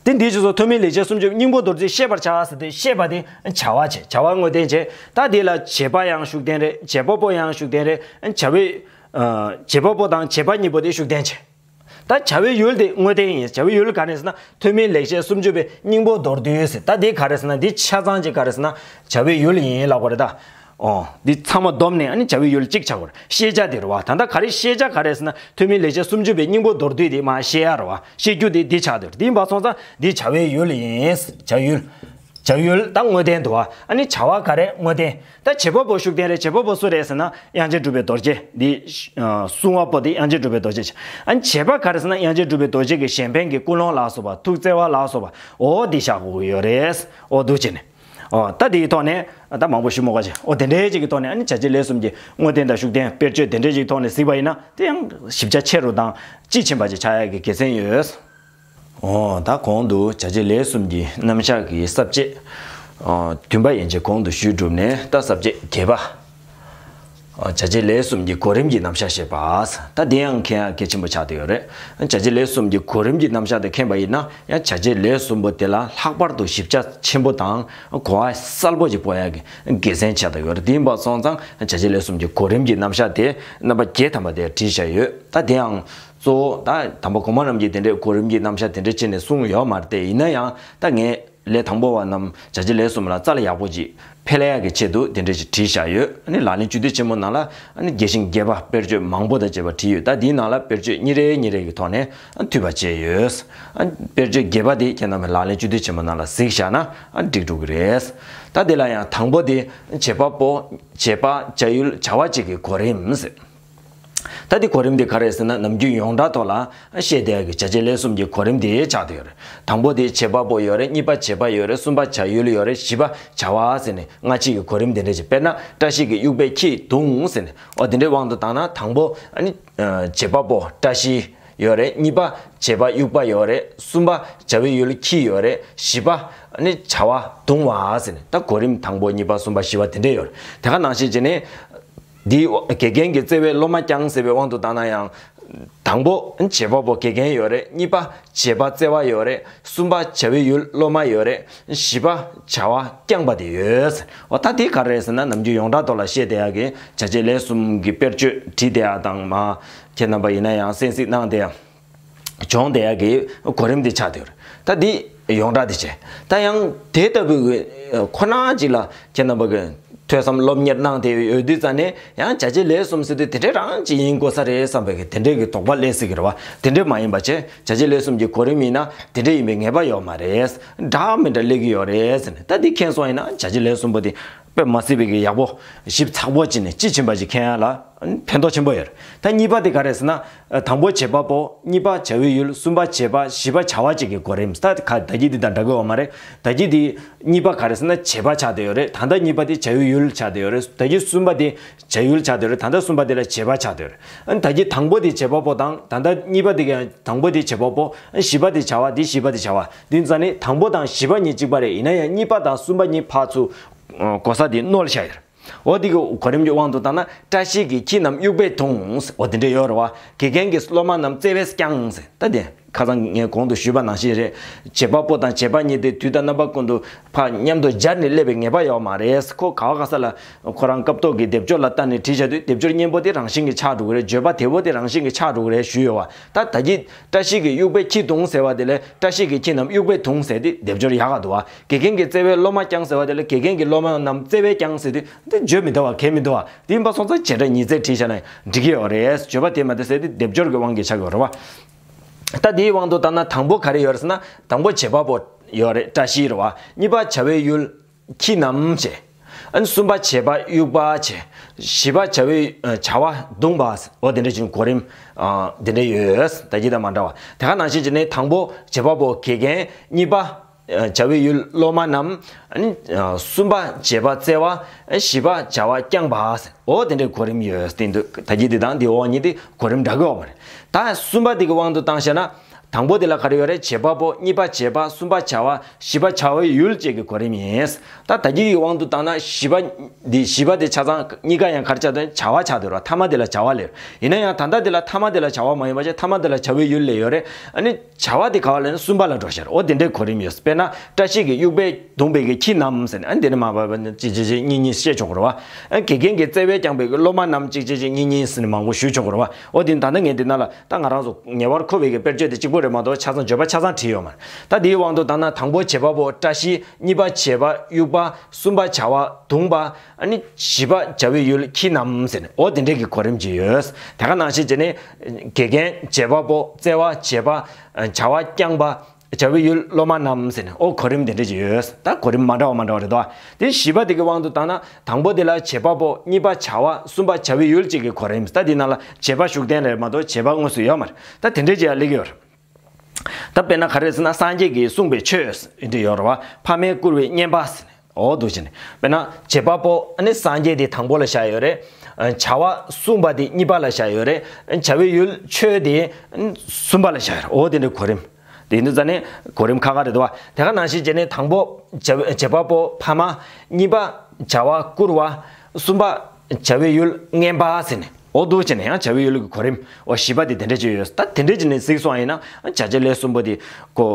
ད། དེ་འདིའི་རྗེས་སུ་ཐོན་མིའི་ལེགས་བཤད་སུམ་ཅུ་སྙིང་པོ་མདོར་བསྡུས་བཤད་པར་བྱ་ཟེར་དུས། བཤད་པ་དེ་བྱ་བ་བྱས། བྱ་བ་དངོས་བསྟན་བྱས། ད་དེ་ལ་བྱེད་པ་ཡང་ཤུགས་བསྟན་རེད། བྱེད་པ་པོ་ཡང་ཤུགས་བསྟན་རེད། བྱ་བའི། ཨ། བྱེད་པ་པོ་དང་བྱེད་པ་གཉིས་པོ་དེ་ཤུགས་བསྟན་བྱས། ད་བྱ་བའི་ཡུལ་དེ་དངོས་བསྟན་ཡིན། བྱ་བའི་ཡུལ་ག་རེ་ཟེར་ན། ཐོན་མིའི་ལེགས་བཤད་སུམ་ཅུ་པའི་སྙིང་པོ་མདོར་བསྡུས་ཟེར། ད་དེ་ག་རེ་ཟེར་ན། འདི་ཆ་ཚང་གཅིག་ག་རེ་ཟེར་ན། བྱ་བའི་ཡུལ་ཡིན་ལབ་དགོས་རེད་ད། ཨོ། འདི་ཚང་མ་བསྡོམས་ནས་ཨ་ནི་བྱ་བའི་ཡུལ་གཅིག་ཆགས་དགོས་རེད། ཤེས་བྱ་དེ་རེད་བ། ད་ལྟ་ག་རེ་ཤེས་བྱ་ག་རེ་ཟེར་ན། ཐོན་མིའི་ལེགས་བཤད་སུམ་ཅུ་པའི་སྙིང་པོ་མདོར་བསྡུས་དེ་མར་ཤེས་ཡ་རེད་བ། ཤེས་རྒྱུ་དེ་འདི་ཆགས་དགོས་རེད། འདི་ཡིན་པ་སོང་ཙང་འདི་བྱ་བའི་ཡུལ་ཡིན། བྱ་ཡུལ། བྱ་ཡུལ་ད་དངོས་བསྟན་འདུག་བ། ཨ་ནི་བྱ་བ་ག་རེ་དངོས་བསྟན། ད་བྱེད་པ་པོ་ཤུགས་བསྟན་རེད། བྱེད་པ་པོ་སུ་རེད་ཟེར་ན། དབྱངས་ཅན་གྲུབ་པའི་རྡོ་རྗེ། འདི། ཨ། གསུང་བ་པོ་དེ་དབྱངས་ཅན་གྲུབ་པའི་རྡོ་རྗེ་བྱས། ཨ་ནི་བྱེད་པ་ག་རེ་ཟེར་ན། དབྱངས་ཅན་གྲུབ་པའི་རྡོ་རྗེ་གི་གཞན་ཕན་གྱི་ཀུན་སློང་ལ་སོགས་པ། ཐུགས་བརྩེ་བ་ལ་སོགས་པ། འོ་འདི་བཞག་དགོས་ཀྱི་ཡོད་རེད། འོ་འདུག་བྱས་ནས། ཨོ། ད་དེའི་ཐོག་ནས་ད་མང་པོ་ཞུ་མི་དགོས་ཤིང་། ཨོ། དེ་འདྲའི་ཅིག་གི་ཐོག་ནས་ཨ་ནི་བྱ་བྱེད་ལས་གསུམ་གྱི་དངོས་བསྟན་དང་ཤུགས་བསྟན། དཔེར་བརྗོད་དེ་འདྲའི་ཅིག་གི་ཐོག་ནས་གཟིགས་པ་ཡིན་ན། དེ་ཡང་ཞིབ་ཆ་ཆེ་རུ་དང་དཔྱིས་ཕྱིན་པ་ཅིག་ཆགས་ཡག་གི་དགེ་མཚན་ཡོད། ཨོ། ད་གོང་དུ་བྱ་བྱེད་ལས་གསུམ་གྱི་རྣམ་གཞག་གི་ས་བཅད། ཨོ། བདུན་པ་ཡན་ཆད་གོང་དུ་ཞུས་གྲུབ་ནས། ད་ས་བཅད་བརྒྱད་པ། བྱ་བྱེད་ལས་གསུམ་གྱི་གོ་རིམ་གྱི་རྣམ་གཞག་བཤད་པ། ད་དེ་ཡང་མཁྱེན་ཡག་གལ་ཆེན་པོ་ཆགས་བསྡད་ཡོད་རེད། བྱ་བྱེད་ལས་གསུམ་གྱི་གོ་རིམ་གྱི་རྣམ་གཞག་དེ་མཁྱེན་པ་ཡིན་ན། ཡང་བྱ་བྱེད་ལས་གསུམ་པོ་དེ་ལ་ལྷག་པར་དུ་ཞིབ་ཆ་ཆེན་པོ་དང་གོ་བ་གསལ་པོ་ཅིག་སྤོ་ཡག་གི་དགེ་མཚན་ཆགས་བསྡད་ཡོད་རེད། དེ་ཡིན་པ་སོང་ཙང་བྱ་བྱེད་ལས་གསུམ་གྱི་གོ་རིམ་གྱི་རྣམ་གཞག་དེ་རྣམ་པ་བརྒྱད་ཐམ་པ་དེ་བྲིས་བཞག་ཡོད། ད་དེ་ཡང་གཙོ་བོ་ད་དམ་པ་གོང་མ་རྣམས་ཀྱིས་དེ་འདྲའི་གོ་རིམ་གྱི་རྣམ་གཞག་དེ་འདྲ་བྱས་ནས་གསུངས་ཡོད་མ་རེད་དེ། ཡིན་ན་ཡང་ད་ངས། ལས་དང་པོ་བ་རྣམས་བྱ་བྱེད་ལས་གསུམ་ལ་རྩ་ལ་ཡག་པོ་ཅིག་ཕེབས་ཡག་གི་ཆེད་དུ་དེ་འདྲ་ཞིག་བྲིས་བཞག་ཡོད། ཨ་ནི་ལག་ལེན་བཅུ་བདུན་ཆེན་མོ་ནང་ལ་ཨ་ནི་རྒྱས་ཤིང་རྒྱས་པ་དཔེར་བརྗོད་མང་པོ་དང་བཅས་པ་བྲིས་ཡོད། ད་འདིའི་ནང་ལ་དཔེར་བརྗོད་གཉིས་རེ་གཉིས་རེ་གི་ཐོག་ནས་ཨ་འཐུས་པ་བྱས་ཡོད། ཨ་དཔེར་བརྗོད་རྒྱས་པ་དེ་ཁྱེད་རྣམ་པས་ལག་ལེན་བཅུ་བདུན་ཆེན་མོ་ནང་ལ་གཟིགས་བཞག་ན་ཨ་འགྲིག་འགྲོ་གི་རེད། ད་དེ་ལ་ཡང་དང་པོ་དེ་བྱེད་པ་པོ། བྱེད་པ། བྱ་ཡུལ། བྱ་བ་བཅས་ཀྱི་གོ་རིམ་ཟེར། ད་འདི་གོ་རིམ་འདི་ག་རེ་ཟེར་ན། ནམ་རྒྱུན་ཡོངས་གྲགས་ཐོག་ལ་བཤད་བསྡད་ཡག་གི་བྱ་བྱེད་ལས་གསུམ་གྱི་གོ་རིམ་འདི་ཆགས་བསྡད་ཡོད་རེད། དང་པོ་དེ་བྱེད་པ་པོ་ཡོད་རེད། གཉིས་པ་བྱེད་པ་ཡོད་རེད། གསུམ་པ་བྱ་ཡུལ་ཡོད་རེད། བཞི་པ་བྱ་བ་ཟེར་ནས་སྔ་ཕྱི་གི་གོ་རིམ་འདི་འདྲ་ཞིག་དཔེར་ན་བཀྲ་ཤིས་ཀྱི་དབྱུག་པས་ཁྱི་བརྡུངས་ཟེར་ནས། འོ་དེ་འདྲའི་དབང་དུ་བཏང་ན། དང་པོ་ཨ་ནི་བྱེད་པ་པོ་བཀྲ་ཤིས་ཡོད་རེད། གཉིས་པ་བྱེད་པ་དབྱུག་པ་ཡོད་རེད། གསུམ་པ་བྱ་བའི་ཡུལ་ཁྱི་ཡོད་རེད། བཞི་པ་ཨ་ནི་བྱ་བ་བརྡུངས་པ་ཟེར་ནས། ད་གོ་རིམ་དང་པོ་གཉིས་པ་གསུམ་པ་བཞི་པ་དེ་འདྲ་ཡོད་རེད། དེ་ག་ནང་བཞིན་བྱས་ནས། འདི་དགེ་རྒན་གྱིས་བརྩེ་བའི་སློབ་མ་ཀྱང་ཟེར་བའི་དབང་དུ་བཏང་ན་ཡང་ དང་པོ་བྱེད་པ་པོ་དགེ་རྒན་ཡོད་རེད། གཉིས་པ་བྱེད་པ་བརྩེ་བ་ཡོད་རེད། གསུམ་པ་བྱ་བའི་ཡུལ་སློབ་མ་ཡོད་རེད། བཞི་པ་བྱ་བ་རྐྱང་པ་དེ་ཡོད། འོ་ད་དེ་ག་རེད་ཟེར་ན། ནམ་རྒྱུན་ཡོངས་གྲགས་ཐོག་ལ་བཤད་བསྡད་ཡག་གི་བྱ་བྱེད་ལས་གསུམ་གྱི་དཔེར་བརྗོད་བྲིས་བསྡད་ཡག་དང་། མ་ཁྱེད་རྣམ་པ་ཡིན་ན་ཡང་གསན་གཟིགས་གནང་བསྡད་ཡག་སྦྱོང་བསྡད་ཡག་གི་གོ་རིམ་དེ་ཆགས་བསྡད་ཡོད་རེད། ད་འདི་ཡོངས་གྲགས་དེ་བྱས། ད་ཡང་དེ་ལྟ་བུའི་ཁོ་ན་ཅིག་ལ་ཁྱེད་རྣམ་པ་གི་ཐོས་བསམ་སློབ་གཉེར་གནང་བསྡད་ཡོད་དུས་ཙ་ནས། ཡང་བྱ་བྱེད་ལས་གསུམ་ཟེར་དུས་དེ་འདྲའི་རང་ཅིག་ཡིན་དགོས་ས་རེད་བསམ་པའི་གི་དེ་འདྲའི་གི་དོགས་པ་སླེབས་སྲིད་ཀྱི་རེད་བ། དེ་འདྲའི་མ་ཡིན་པ་བྱས། བྱ་བྱེད་ལས་གསུམ་གྱི་གོ་རིམ་ཡིན་ན་དེ་འདྲའི་ཡིན་པའི་ངེས་པ་ཡོད་མ་རེད། འདྲ་མི་འདྲ་སླེབས་ཀྱི་ཡོད་རེད་ཟེར་ནས། ད་འདི་མཁྱེན་སོང་ཡིན་ན་བྱ་བྱེད་ལས་གསུམ་པོ་དེ་དཔེ་མ་སྲིད་པའི་གི་ཡག་པོ་ཞིབ་ཚགས་པོ་བྱས་ནས་དཔྱིས་ཕྱིན་པ་ཅིག་མཁྱེན་ཡ་ལ་ཕན་ཐོགས་ཆེན་པོ་ཡོད་རེད། ད་གཉིས་པ་དེ་ག་རེད་ཟེར་ན། དང་པོ་བྱེད་པ་པོ། གཉིས་པ་བྱ་བའི་ཡུལ། གསུམ་པ་བྱེད་པ། བཞི་པ་བྱ་བ་བཅས་ཀྱི་གོ་རིམ། ད་ག་ད་གི་འདི་དང་འདྲ་གི་ཡོད་མ་རེད། ད་གི་འདི་གཉིས་པ་ག་རེད་ཟེར་ན་བྱེད་པ་ཆགས་བསྡད་ཡོད་རེད། ད་ལྟ་གཉིས་པ་དེ་བྱ་བའི་ཡུལ་ཆགས་བསྡད་ཡོད་རེད། ད་གི་གསུམ་པ་དེ་བྱ་ཡུལ་ཆགས་བསྡད་ཡོད་རེད། ད་ལྟ་གསུམ་པ་དེ་ལ་བྱེད་པ་ཆགས་བསྡད་ཡོད་རེད། ཨ་ནི་ད་གི་དང་པོ་དེ་བྱེད་པ་པོ་དང་། ད་ལྟ་གཉིས་པ་དེ་ག་དང་པོ་དེ་བྱེད་པ་པོ། ཨ་བཞི་པ་དེ་བྱ་བ། དེ་བཞི་པ་དེ་བྱ་བ། དེ་ཙ་ནི་དང་པོ་དང་བཞི་པ་གཉིས་གཅིག་པ་རེད། ཡིན་ན་ཡང་གཉིས་པ་དང་གསུམ་པ་གཉིས་ཕར་ཚུར་གོ་ས་དེ་རྣོ་ལ་བཞག་ཡོད་རེད། འོ་དེ་གི་གོ་རིམ་གྱི་དབང་དུ་བཏང་ན། བཀྲ་ཤིས་ཀྱི་ཁྱི་རྣམས་དབྱུག་པས་བརྡུངས། འོ་དེ་འདྲ་ཡོད་རེད་བ། དགེ་རྒན་གྱིས་སློབ་མ་རྣམས་བརྩེ་བས་བསྐྱངས་ཟེར། ད་དེ་ཁ་སང་ངས་གོང་དུ་ཞུས་པ་ནང་བཞིན་རེད། བྱེད་པ་པོ་དང་བྱེད་པ་གཉིས་དེ་དུས་དང་རྣམ་པ་ཀུན་ཏུ་ཕར་མཉམ་དུ་སྦྱར་ནས་སླེབས་པའི་ངེས་པ་ཡོད་མ་རེད། ཁོ་ག་བ་ག་ས་ལ་ཁོ་རང་སྐབས་ཐོག་གི་སྡེབ་སྦྱོར་ལ་བལྟས་ནས་བྲིས་བཞག་དུས། སྡེབ་སྦྱོར་སྙན་པོ་དེ་རང་བཞིན་གྱིས་ཆགས་འགྲོ་གི་རེད། བརྗོད་པ་དལ་པོ་དེ་རང་བཞིན་གྱིས་ཆགས་འགྲོ་གི་རེད་ཞུས་ཡོད་བ། ད་ད་གི་བཀྲ་ཤིས་ཀྱིས་དབྱུག་པས་ཁྱི་བརྡུངས་ཟེར་བ་དེ་ལས། བཀྲ་ཤིས་ཀྱི་ཁྱི་རྣམས་དབྱུག་པས་བརྡུངས་ཟེར་དེ་སྡེབ་སྦྱོར་ཡག་ག་འདུག་བ། དགེ་རྒན་གྱིས་བརྩེ་བས་སློབ་མ་བསྐྱངས་ཟེར་བ་དེ་ལ། དགེ་རྒན་གྱིས་སློབ་མ་རྣམས་བརྩེ་བས་བསྐྱངས་ཟེར་དུས། འདི་བརྗོད་མི་འདུག་བ། གལ་མི་འདུག་བ། དེ་ཡིན་པ་སོང་ཙང་བྱེད་སྒྲ་ཉིས་བརྩེགས་བྲིས་བཞག་ན་འགྲིག་གི་ཡོད་རེད། བརྗོད་པ་དེ་མ་དེ་ཟེར་དེ་སྡེབ་སྦྱོར་གྱི་དབང་གིས་ཆགས་ཀྱི་ཡོད་རེད་བ། ད་དེའི་དབང་དུ་བཏང་ན་དང་པོ་ག་རེ་ཡོད་རེད་ཟེར་ན། དང་པོ་བྱེད་པ་པོ་ཡོད་རེད། བཀྲ་ཤིས་རེད་བ། གཉིས་པ་བྱ་བའི་ཡུལ་ཁྱི་རྣམས་བྱས། ཨ་ནི་གསུམ་པ་བྱེད་པ་དབྱུག་པ་བྱས། བཞི་པ་བྱ་བའི་ཨ་བྱ་བ་བརྡུངས་པ། འོ་དེ་འདྲ་བྱས་གོ་རིམ་ཨ་དེ་འདྲ་ཡོད། ད་གི་དང་མ་འདྲ་བ། དེ་ག་ནང་བཞིན་བྱས་ནས་དང་པོ་བྱེད་པ་པོ་དགེ་རྒན། གཉིས་པ་ཨ་བྱ་བའི་ཡུལ་སློབ་མ་རྣམས། ཨ་ནི་ཨ་གསུམ་པ་བྱེད་པ་བརྩེ་བ། ཨ་བཞི་པ་བྱ་བ་བསྐྱངས་པ། འོ་དེ་འདྲའི་གོ་རིམ་ཡོད་དེ་འདུག་ད་གི་འདི་དང་འདི་འོག་གཉིས་དེ་གོ་རིམ་འདྲ་གི་ཡོད་མ་རེད། ད་གསུམ་པ་དེ་གི་དབང་དུ་བཏང་བྱས་ན། དང་པོ་དེ་ལ་ག་རེ་ཡོད་རེད། བྱེད་པ་པོ། གཉིས་པ་བྱེད་པ། གསུམ་པ་བྱ་བ། བཞི་པ་བྱ་བའི་ཡུལ་བཅས་ཀྱི་གོ་རིམ་ཡིན། ད་ད་གི་གི་དབང་དུ་བཏང་ན་བཞི་པ་འདི། བཞི་པ་དེ་ཆ་ཚང་གཉིས་ཀ་ཡང་ག་རེ་ཆགས་དོན། བྱ་བ་ཆགས་དོན་རེད་བ། ཐ་མ་དེ་ལ་བྱ་བ་ལས། ཡིན་ན་ཡང་ད་ལྟ་དེ་ལ་ཐ་མ་དེ་ལ་བྱ་བ་མ་ཡིན་པ་བྱས། ཐ་མ་དེ་ལ་བྱ་བའི་ཡུལ་ལས་ཡོད་རེད། ཨ་ནི་བྱ་བ་དེ་ག་བ་ལས་ན་གསུམ་པ་ལ་འགྲོ་ཤར། འོ་དེ་འདྲའི་གོ་རིམ་ཡོད། དཔེར་ན་བཀྲ་ཤིས་ཀྱིས་དབྱུག་པས་བརྡུངས་པའི་གི་ཁྱི་རྣམས་ཟེར་ནས། ཨ་ནི་དེ་ནས་མ་བབས་ན་གཅིག་གཅིག་གཅིག་གཉིས་གཉིས་བཤད་ཆོག་གི་རེད་བ། ཨ་དགེ་རྒན་གྱིས་བརྩེ་བས་བསྐྱངས་པའི་གི་སློབ་མ་རྣམས་གཅིག་གཅིག་གཅིག་གཉིས་གཉིས་ཟེར་ནས་མང་པོ་ཞུས་ཆོག་གི་རེད་བ། འོ་དེ་ད་ནི་ངས་འདི་ན་ལ་ད་ང་རང་ཚོ་ངེས་པར་མཁོ་བའི་གི་དཔེར་བརྗོད་དེ་གཅིག་པོ་རེད་མ་གཏོགས་ཆ་ཚང་བརྗོད་པ་ཆ་ཚང་བྲིས་ཡོད་མ་རེད། ད་དེའི་དབང་དུ་བཏང་ན། དང་པོ་བྱེད་པ་པོ་བཀྲ་ཤིས། གཉིས་པ་བྱེད་པ་དབྱུག་པ། གསུམ་པ་བྱ་བ་བརྡུངས་པ། ཨ་ནི་བཞི་པ་བྱ་བའི་ཡུལ་ཁྱི་རྣམས་ཟེར་ནས། འོ་དེ་འདྲའི་གི་གོ་རིམ་ཅིག་ཡོད། དེ་ག་ནང་བཞིན་བྱས་ནས་དགེ་རྒན་བྱེད་པ་པོ། བརྩེ་བ་བྱེད་པ། བྱ་བ་བསྐྱངས་པ། བྱ་བའི་ཡུལ་སློབ་མ་རྣམས་ཟེར་ནས། འོ་གོ་རིམ་དེ་འདྲ་ཅིག་ཡོད། ད་གོ་རིམ་མ་འདྲ་བ་མ་འདྲ་བ་རེད་དོ། དེ་བཞི་པ་དེ་གི་དབང་དུ་བཏང་ན། དང་པོ་དེ་ལ་བྱེད་པ་པོ། གཉིས་པ་བྱ་བ། གསུམ་པ་བྱ་བའི་ཡུལ་བཅས་ཀྱི་གོ་རིམ། ད་དེ་ནང་ལ་བྱེད་པ་ཤུགས་བསྟན་རེད་མ་གཏོགས་བྱེད་པ་དངོས་སུ་ཡོད་མ་རེད། ད་དེ་འདྲ་ཅིག་ཡང་སླེབས་ཀྱི་ཡོད་རེད། ད་དཔེར་ན་ག་རེ་ཟེར་ན། སངས་རྒྱས་ཀྱིས་གསུངས་པའི་ཆོས་ཟེར་འདི་ཡོད་རེད་བ། ཕ་མས་བསྐུར་བའི་བསྙེན་པ་ཟེར་ནས། འོ་འདུག་བྱས་ནས། དཔེར་ན་བྱེད་པ་པོ་ཨ་ནི་སངས་རྒྱས་དེ་དང་པོ་ལ་བཞག་ཡོད་རེད། བྱ་བ་གསུངས་པ་དེ་གཉིས་པ་ལ་བཞག་ཡོད་རེད། བྱ་བའི་ཡུལ་ཆོས་དེ་གསུམ་པ་ལ་བཞག་ཡོད་རེད། འོ་དེ་འདྲའི་གོ་རིམ། དེ་འདུག་ཙ་ནས་གོ་རིམ་ཁག་ཁག་རེད་དོ། དེ་ག་ནང་བཞིན་བྱས་ནས་དང་པོ་བྱ་བྱེད་པ་པོ་ཕ་མ། གཉིས་པ་བྱ་བ་བསྐུར་བ། གསུམ་པ་བྱ་བའི་ཡུལ་བསྙེན་པ་ཟེར་ནས། འོ་འདུག་བྱས་ནས་ཡང་བྱ་བའི་ཡུལ་གྱི་གོ་རིམ། འོ་བཞི་པ་དེ་དེ་འདྲ་ཅིག་ཡོད། ད་དེ་འདྲ་བྱས་ནས་གཟིགས་སོང་ཡིན་ན། བྱ་བྱེད་ལས་གསུམ་པོ་དེ་གོ་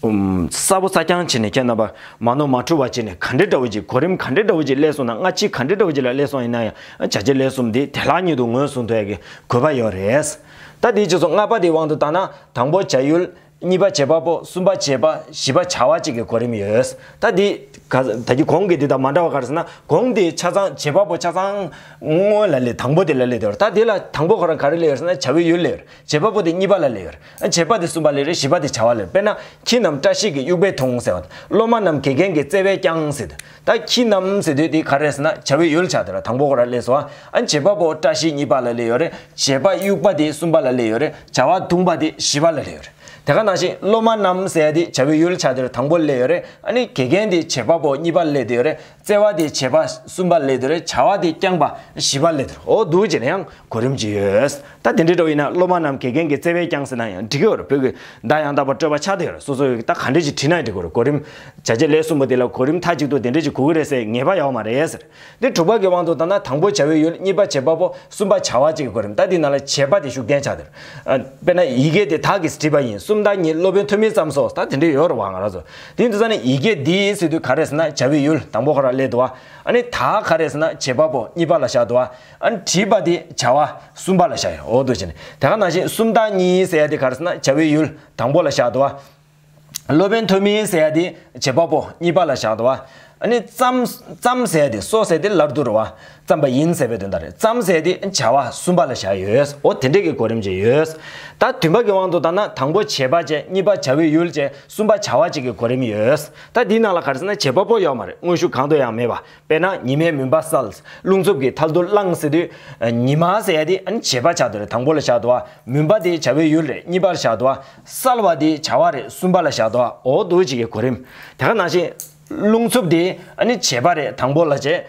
ཨུམ། གསལ་པོ་གསལ་རྐྱང་བྱས་ནས། ཁྱེད་རྣམ་པ་མ་ནོར་མ་འཁྲུལ་བ་བྱས་ནས། ག་འདྲ་འདྲ་བོ་ཅིག་གོ་རིམ་ག་འདྲ་འདྲ་བོ་ཅིག་སླེབས་སོང་ན། སྔ་ཕྱི་ག་འདྲ་འདྲ་བོ་ཅིག་ལ་སླེབས་སོང་ཡིན་ན་ཡང་། བྱ་བྱེད་ལས་གསུམ་འདི་དེ་ལྷག་ཉིད་དུ་ངོས་བཟུང་ཐུབ་ཡག་གི་དགོས་པ་ཡོད་རེད། ད་དེའི་རྗེས་སུ་ལྔ་པ་དེའི་དབང་དུ་བཏང་ན། དང་པོ་བྱ་ཡུལ། གཉིས་པ་བྱེད་པ་པོ། གསུམ་པ་བྱེད་པ། བཞི་པ་བྱ་བ་བཅས་ཀྱི་གོ་རིམ་ཡོད། ད་དེ་ག་ད་གི་གོང་གི་དེ་དང་མ་འདྲ་བ་ག་རེ་ཟེར་ན། གོང་དེ་ཆ་ཚང་བྱེད་པ་པོ་ཆ་ཚང་སྔོན་ལ་སླེབས། དང་པོ་དེ་ལ་སླེབས་དེ་ཡོད་རེད། ད་དེ་ལ་དང་པོ་ཁོ་རང་ག་རེ་སླེབས་ཡོད་རེད་ཟེར་ན། བྱ་བའི་ཡུལ་སླེབས་ཡོད་རེད། བྱེད་པ་པོ་དེ་གཉིས་པ་ལ་སླེབས་ཡོད་རེད། བྱེད་པ་དེ་གསུམ་པ་ལ་སླེབས་རེད། བཞི་པ་དེ་བྱ་བ་ལ་སླེབས། དཔེར་ན་ཁྱི་རྣམས་བཀྲ་ཤིས་ཀྱིས་དབྱུག་པས་བརྡུངས་ཟེར་བ། སློབ་མ་རྣམས་དགེ་རྒན་གྱིས་བརྩེ་བས་བསྐྱངས་ཟེར་དུས། ད་ཁྱི་རྣམས་ཟེར་དུས་དེ་ག་རེ་རེད་ཟེར་ན། བྱ་བའི་ཡུལ་ཆགས་དེ་ར། དང་པོ་ཁོ་ར་སླེབས་སོང་། ཨ་བྱེད་པ་པོ་བཀྲ་ཤིས་གཉིས་པ་ལ་སླེབས་ཡོད་རེད། བྱེད་པ་དབྱུག་པ་དེ་གསུམ་པ་ལ་སླེབས་ཡོད་རེད། བྱ་བ་བརྡུངས་པ་དེ་བཞི་པ་ལ་སླེབས་ཡོད་རེད། དེ་ག་ནང་བཞིན་སློབ་མ་རྣམས་ཟེར་ཡ་དེ་བྱ་བའི་ཡུལ་ཆགས་དེ་ར། དང་པོ་ལ་སླེབས་ཡོད་རེད། ཨ་ནི་དགེ་རྒན་དེ་བྱེད་པ་པོ་གཉིས་པ་ལ་སླེབས་དེ་ཡོད་རེད། བརྩེ་བ་དེ་བྱེད་པ་གསུམ་པ་ལ་སླེབས་དེ་ཡོད་རེད། བྱ་བ་དེ་བསྐྱངས་པ་བཞི་པ་ལ་སླེབས་དེ་རེད། འོ་འདུག་བྱས་ནས་ཡང་གོ་རིམ་ཅིག་ཡོད། ད་ ད་དེ་འདྲའི་འགྲོ་ཡིན་ན་སློབ་མ་རྣམས་དགེ་རྒན་གྱི་བརྩེ་བས་བསྐྱངས་ཟེར་ན་ཡང་འགྲིག་གི་ཡོད་རེད། བོད་ཀྱི་བརྡ་ཡང་དག་པ་སྤྲོད་པ་ཆགས་བསྡད་ཡོད་རེད། སོ་སོ་ཡི་ད་ག་འདྲས་ཅིག་བྲིས་ན་ཡང་འགྲིག་གི་རེད། གོ་རིམ་བྱ་བྱེད་ལས་གསུམ་པོ་དེ་ལ་གོ་རིམ་མཐའ་གཅིག་ཏུ་དེ་འདྲས་ཅིག་གོ་གི་རེད་ཟེར་ངེས་པ་ཡོད་མ་རེད་ཟེར། འདི་དྲུག་པ་གི་དབང་དུ་བཏང་ན་དང་པོ་བྱ་བའི་ཡུལ། གཉིས་པ་བྱེད་པ་པོ། གསུམ་པ་བྱ་བ་བཅས་ཀྱི་གོ་རིམ། ད་འདི་ནང་ལ་བྱེད་པ་དེ་ཤུགས་བསྟན་ཆགས་དེར། ཨ། དཔེར་ན་ཡི་གེ་དེ་དག་གིས་བྲིས་པ་ཡིན། སུམ་རྟགས་གཉིས། སློབ་དཔོན་ཐོན་མིས་བརྩམས་སོ། ད་དེ་འདྲས་ཡོད་རེད་བ། ང་རང་ཚོ་དེ་འདུག་ས་ནས་ཡི་གེ་འདི་ཟེར་དུས་ག་རེ་ཟེར་ན་བྱ་བའི་ཡུལ་དང་པོ་ཁོ་རང་སླེབས་འདུག་བ། ཨ་ནི་དག་ག་རེ་ཟེར་ན་བྱེད་པ་པོ་གཉིས་པ་ལ་བཞག་འདུག་བ། ཨ་ནི་བྲིས་པ་དེ་བྱ་བ་གསུམ་པ་ལ་བཞག་ཡོད། འོ་འདུག་བྱས་ནས་དེ་ག་ནང་བཞིན་སུམ་རྟགས་གཉིས་ཟེར་ཡ་དེ་ག་རེ་ཟེར་ན་བྱ་བའི་ཡུལ་དང་པོ་ལ་བཞག་འདུག་བ། སློབ་དཔོན་ཐོན་མིས་ཟེར་ཡ་དེ་བྱེད་པ་པོ་གཉིས་པ་ལ་བཞག་འདུག་བ། ཨ་ནི་བརྩམས་བརྩམས་ཟེར་ཡ་དེ་སོ་ཟེར་དེ་ལར་དུ་རུ་བ། བརྩམས་པ་ཡིན་ཟེར་བའི་དོན་དག་རེད། བརྩམས་ཟེར་ཡ་དེ་བྱ་བ་གསུམ་པ་ལ་བཞག་ཡོད། འོ་དེ་འདྲས་ཀྱི་གོ་རིམ་ཅིག་ཡོད། ད་བདུན་པ་གི་དབང་དུ་བཏང་ན་དང་པོ་བྱེད་པ་བྱས། གཉིས་པ་བྱ་བའི་ཡུལ་བྱས། གསུམ་པ་བྱ་བ་བཅས་ཀྱི་གོ་རིམ་ཡོད། ད་འདིའི་ནང་ལ་ག་རེ་ཟེར་ན་བྱེད་པ་པོ་ཡོད་མ་རེད། དངོས་ཤུགས་གང་དུ་ཡང་མེད་པ། དཔེར་ན་ཉི་མས་མུན་པ་བསལ། རླུང་འཚུབ་ཀྱིས་ཐལ་རྡུལ་བསླངས་ཟེར་དུས། ཉི་མ་ཟེར་ཡ་དེ་ཨ་ནི་བྱེད་པ་ཆགས་འདུག་རེད། དང་པོ་ལ་བཞག་འདུག་བ། མུན་པ་དེ་བྱ་བའི་ཡུལ་རེད། གཉིས་པར་བཞག་འདུག་བ། བསལ་བ་དེ་བྱ་བ་རེད། གསུམ་པ་ལ་བཞག་འདུག་བ། འོ་འདུག་ཅིག་གི་གོ་རིམ། དེ་ག་ནང་བཞིན། རླུང་འཚུབ་དེ་ཨ་ནི་བྱེད་པ་རེད། དང་པོ་ལ་བྱས།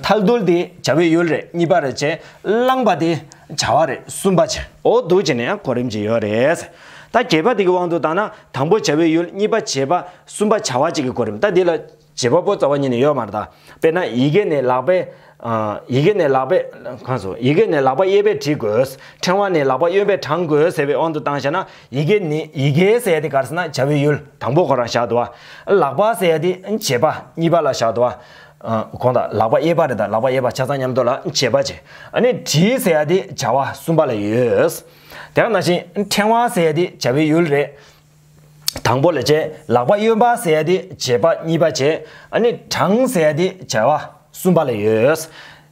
ཐལ་རྡུལ་དེ་བྱ་བའི་ཡུལ་རེད། གཉིས་པ་རེད་བྱས། བསླངས་པ་དེ་བྱ་བ་རེད། གསུམ་པ་བྱས། འོ་འདུག་བྱས་ནས་ཡང་གོ་རིམ་ཅིག་ཡོད་རེད། ད་བརྒྱད་པ་དེ་གི་དབང་དུ་བཏང་ན་དང་པོ་བྱ་བའི་ཡུལ། གཉིས་པ་བྱེད་པ། གསུམ་པ་བྱ་བ་བཅས་ཀྱི་གོ་རིམ། ད་འདི་ལ། བྱེད་པ་པོ་རྩ་བ་ཉིད་ནས་ཡོད་མ་རེད་ད། དཔེར་ན་ཡི་གེ་ནས་ལག་པས། ཨ། ཡི་གེ་ནས་ལག་པས། གང་སོ། ཡི་གེ་ནས་ལག་པ་གཡས་པས་བྲིས་དགོས། ཕྲེང་བ་ནས་ལག་པ་གཡོན་པས་བགྲང་དགོས་ཟེར་བའི་དབང་དུ་བཏང་བྱས་ན། ཡི་གེ་ནི། ཡི་གེ་ཟེར་ཡ་དེ་ག་རེ་ཟེར་ན་བྱ་བའི་ཡུལ་དང་པོ་ཁོ་རང་བཞག་འདུག་བ། ལག་པ་ཟེར་ཡ་དེ་བྱེད་པ་གཉིས་པ་ལ་བཞག་འདུག་བ། ཨ། གོང་དང་ལག་པ་གཡས་པ་རེད་ད། ལག་པ་གཡས་པ་ཆ་ཚང་མཉམ་དུ་ལ་བྱེད་པ་བྱས། ཨ་ནི་བྲིས་ཟེར་ཡ་དེ་བྱ་བ་གསུམ་པ་ལ་ཡོད། དེ་ག་ནང་བཞིན་ཕྲེང་བ་ཟེར་ཡ་དེ་བྱ་བའི་ཡུལ་རེད། དང་པོ་ལ་བྱས། ལག་པ་གཡོན་པ་ཟེར་ཡ་དེ་བྱེད་པ་གཉིས་པ་བྱས། ཨ་ནི་བགྲང་ཟེར་ཡ་དེ་བྱ་བ་གསུམ་པ་ལ་ཡོད།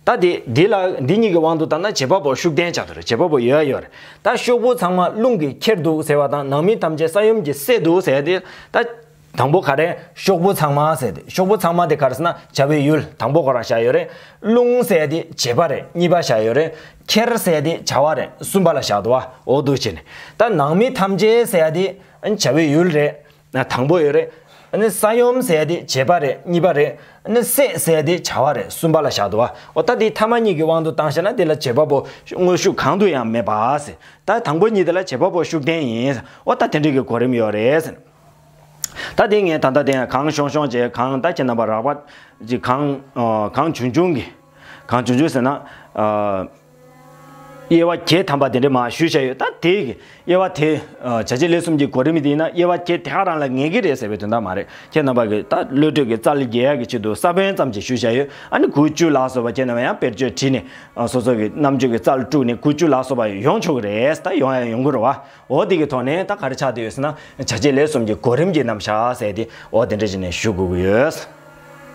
ད་དེ་འདི་ལ་འདི་གཉིས་ཀྱི་དབང་དུ་བཏང་ན་བྱེད་པ་པོ་ཤུགས་ལྡན་ཆགས་ཐུབ་རེད། བྱེད་པ་པོ་ཡོད་ཡོད་རེད། ད་ཤོག་བུ་ཚང་མ་རླུང་གིས་ཁྱེར་འདུག་ཟེར་བ་དང་། ནང་མི་ཐམས་ཅད་ས་ཡོམ་གྱིས་བསྲེགས་འདུག་ཟེར་ཡ་དེ། ད་དང་པོ་ག་རེ། ཤོག་བུ་ཚང་མ་ཟེར་ཏེ། ཤོག་བུ་ཚང་མ་དེ་ག་རེ་ཟེར་ན་བྱ་བའི་ཡུལ་དང་པོ་ཁོ་རང་བཞག་ཡོད་རེད། རླུང་ཟེར་ཡ་དེ་བྱེད་པ་རེད། གཉིས་པ་བཞག་ཡོད་རེད། ཁྱེར་ཟེར་ཡ་དེ་བྱ་བ་རེད། གསུམ་པ་ལ་བཞག་འདུག་བ། འོ་འདུག་བྱས་ནས། ད་ནང་མི་ཐམས་ཅད་ཟེར་ཡ་དེ། བྱ་བའི་ཡུལ་རེད། དང་པོ་ཡོད་རེད། ཨ་ནི་ས་ཡོམ་ཟེར་ཡ་དེ་བྱེད་པ་རེད། གཉིས་པ་རེད། ཨ་ནི་བསྲེགས་ཟེར་ཡ་དེ་བྱ་བ་རེད། གསུམ་པ་ལ་བཞག་འདུག་བ། འོ་ད་དེ་ཐ་མ་གཉིས་ཀྱི་དབང་དུ་བཏང་བྱས་ན་དེ་ལ་བྱེད་པ་པོ་དངོས་ཤུགས་གང་དུ་ཡང་མེད་པ་ཟེར། ད་དང་པོ་གཉིས་དེ་ལ་བྱེད་པ་པོ་ཤུགས་ལྡན་ཡིན། འོ་ད་དེ་འདྲའི་གི་གོ་རིམ་ཡོད་རེད་ཟེར། ད་དེ་ངས་ད་ལྟ་དེ་གང་ཤོང་ཤོང་བྱས། གང་ད་ཁྱེད་རྣམ་པ་རགས་པ་ཅིག་གང་ཨ། གང་བྱུང་བྱུང་གི། གང་བྱུང་བྱུང་ཟེར་ན། ཨ། དབྱེ་བ་བརྒྱད་ཐམ་པ་དེ་འདྲ་མར་ཞུས་བཞག་ཡོད། ད་དེ་གི་དབྱེ་བ་དེ། ཨ། བྱ་བྱེད་ལས་གསུམ་གྱི་གོ་རིམ་དེ་ཡིན་ན་དབྱེ་བ་བརྒྱད་དེ་ག་རང་ལ་ངེས་ཀྱི་རེད་ཟེར་བའི་དོན་དག་མ་རེད། ཁྱེད་རྣམ་པ་གི་ད་བློ་གྲོས་ཀྱི་རྩལ་རྒྱས་ཡག་གི་ཆེད་དུ་ས་བོན་ཙམ་ཅིག་ཞུས་བཞག་ཡོད། ཨ་ནི་དགུ་བཅུ་ལ་སོགས་པ་ཁྱེད་རྣམ་པ་ཡང་དཔེར་བརྗོད་བྲིས་ནས། ཨ། སོ་སོ་གི་རྣམ་དཔྱོད་ཀྱི་རྩལ་བསྒྲུབས་ནས་དགུ་བཅུ་ལ་སོགས་པ་ཡོང་ཆོག་གི་རེད། ད་ཡོང་ཡང་ཡོང་གི་རེད་བ། འོ་དེ་གི་ཐོག་ནས་ད་ག་རེ་ཆགས་བསྡད་ཡོད་ཟེར་ན། བྱ་བྱེད་ལས་གསུམ་གྱི་གོ་རིམ་གྱི་རྣམ་གཞག་ཟེར་དེ། འོ་དེ་འདྲ་བྱས་ནས་ཞུ་དགོས་ཀྱི་ཡོད།